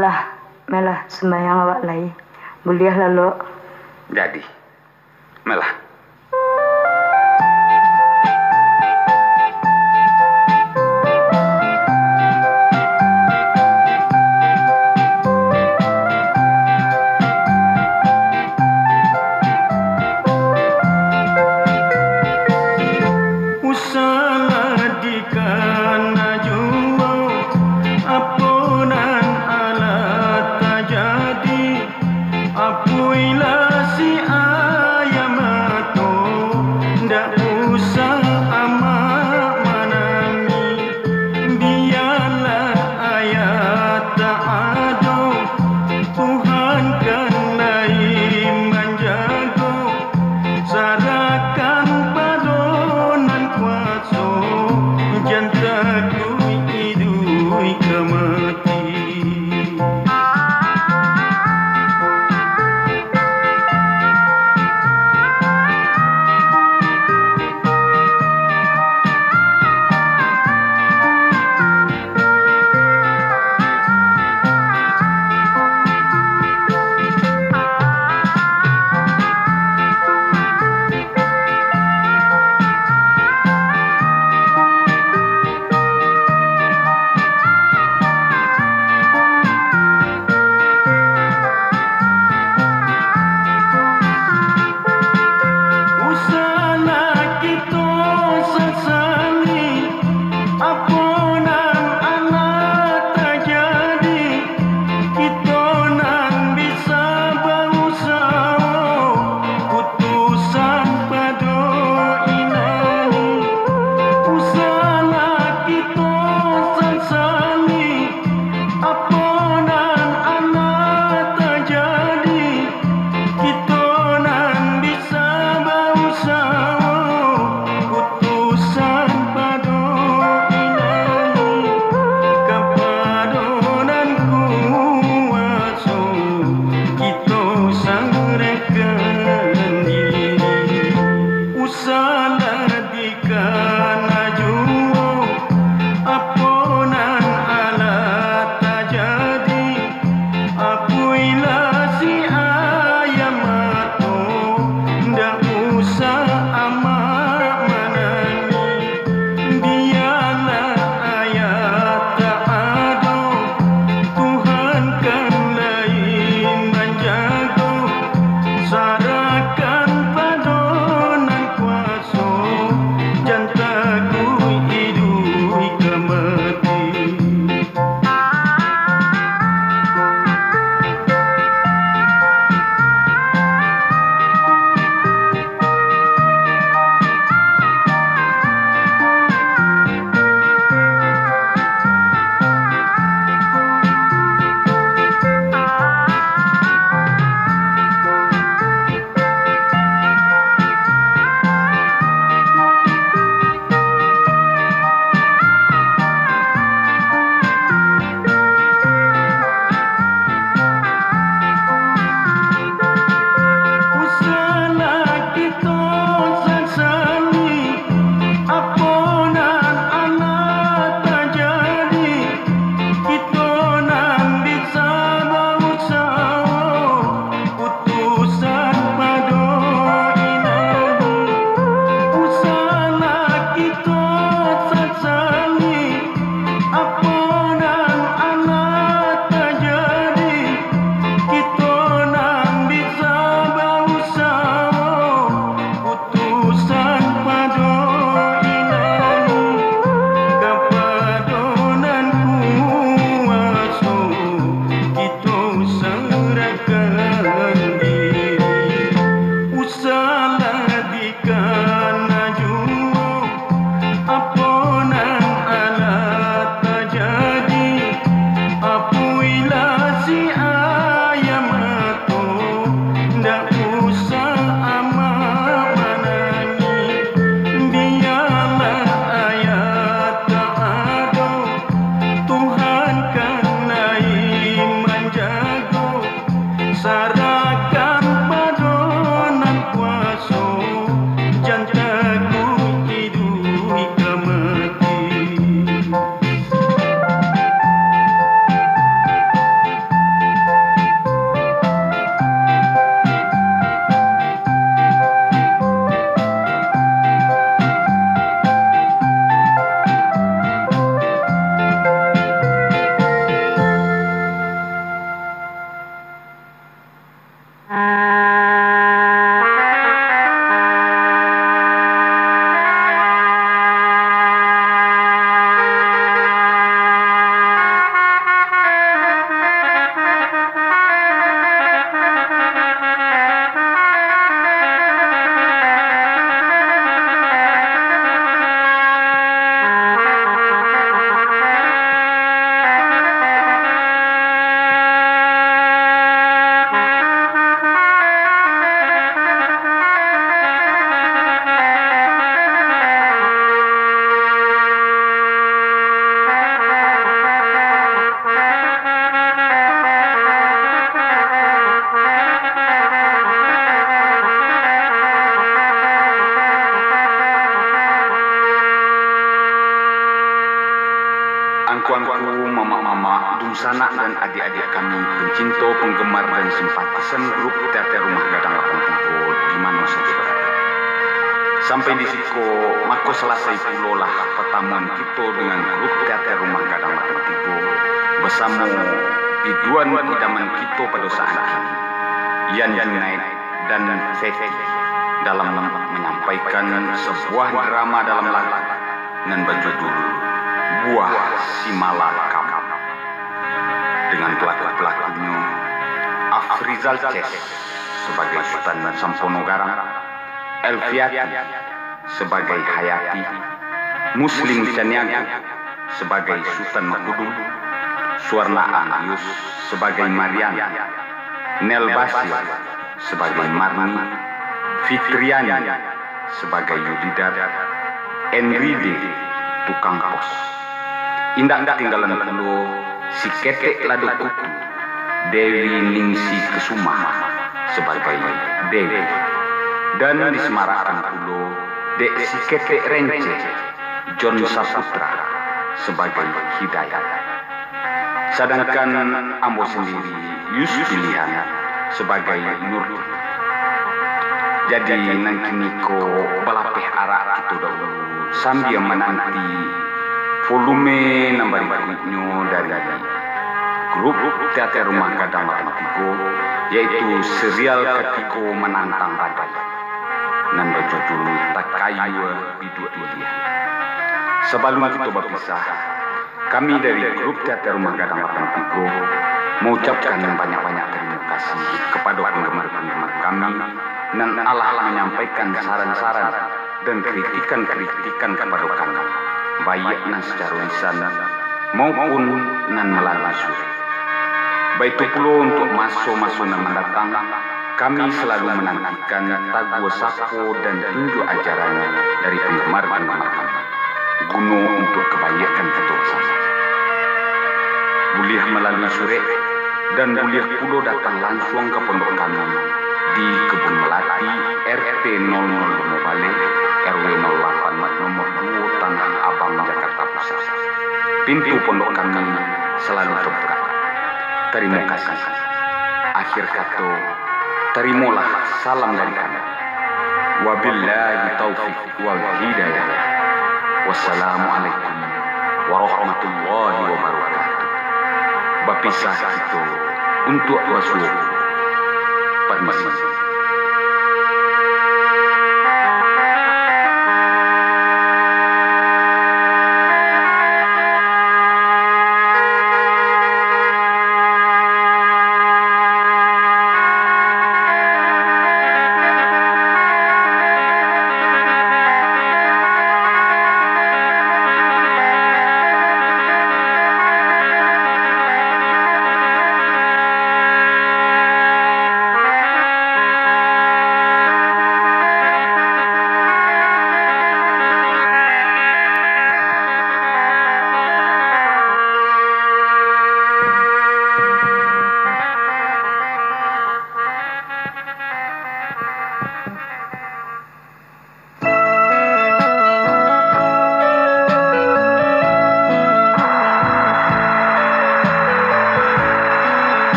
Lah, malah sumbayang awak lai. Buliah lalok. Jadi, malah. Usahlah dikana juo, apo nan alah tajadi, apuilah si ayah mati. Dunsanak dan adiak-adiak kami, pencinto, penggemar, dan simpatisan grup teater Rumah Gadang Lapan Tigo di mano sajo barado. Sampai di siko, mako salasai pulolah patamuan kito dengan grup teater Rumah Gadang Lapan Tigo basamo biduan idaman kito pado saat kini, Yan Junaid dan Feti, dalam manyampaikan sabuah drama dalam lagu nan bajudul Buah Simalakam, dengan pelaku-pelakunyo Afrizal Ces sabagai Sutan Sampono Garang, Elviati sabagai Hayati, Muslim Caniago sabagai Sutan Makudung, Suwarna Angius sabagai Marian, Nel Basir sabagai Marni, Fitriani sabagai Yudidar, Enride tukang pos. Indak katinggalan pulo si Ketek Lado Kutu, Dewi Ningsi Kesuma sabagai Dewi, dan disemarakan pulo dek si Ketek Renceh, John Saputra sabagai Hidayat. Sadangkan ambo sandiri, Yus Pilihan, sabagai Nurdin. Jadi, nan kiniko balapeh arak kito dahulu, sambia mananti volume nan barikuiknyo dari grup teater Rumah Gadang Lapan Tigo, yaitu serial katigo Manantang Badai, nan bajudul Takayua Biduak Ilia. Sabalun kito bapisah, kami dari grup teater Rumah Gadang Lapan Tigo maucapkan banyak-banyak tarimo kasih kapado panggemar-panggemar kami nan alah manyampaikan saran-saran dan kritikan-kritikan kapado kami, baiak nan sacaro lisan maupun nan malalui surat. Baitu pulo untuak maso-maso nan mandatang, kami salalu manantikan taguah sapo dan tunjuak ajaran dari panggemar-panggemar kami, guno untuak kabaiakkan kito basamo. Buliah malalui surek, dan buliah pulo datang lansuang ka pondok kami di Kebun Melati, R T nol nol limo Baleh, R W nol lapan nomor duo Tanah Abang, Jakarta Pusat. Pintu pondok kami salalu tabuka. Tarimo kasih. Akhir kato, tarimolah salam dari kami. Wabillahi taufik wal hidayah. Wassalamualaikum warahmatullahi wabarakatuh. Bapisah kito untuak basuo. Parmisi.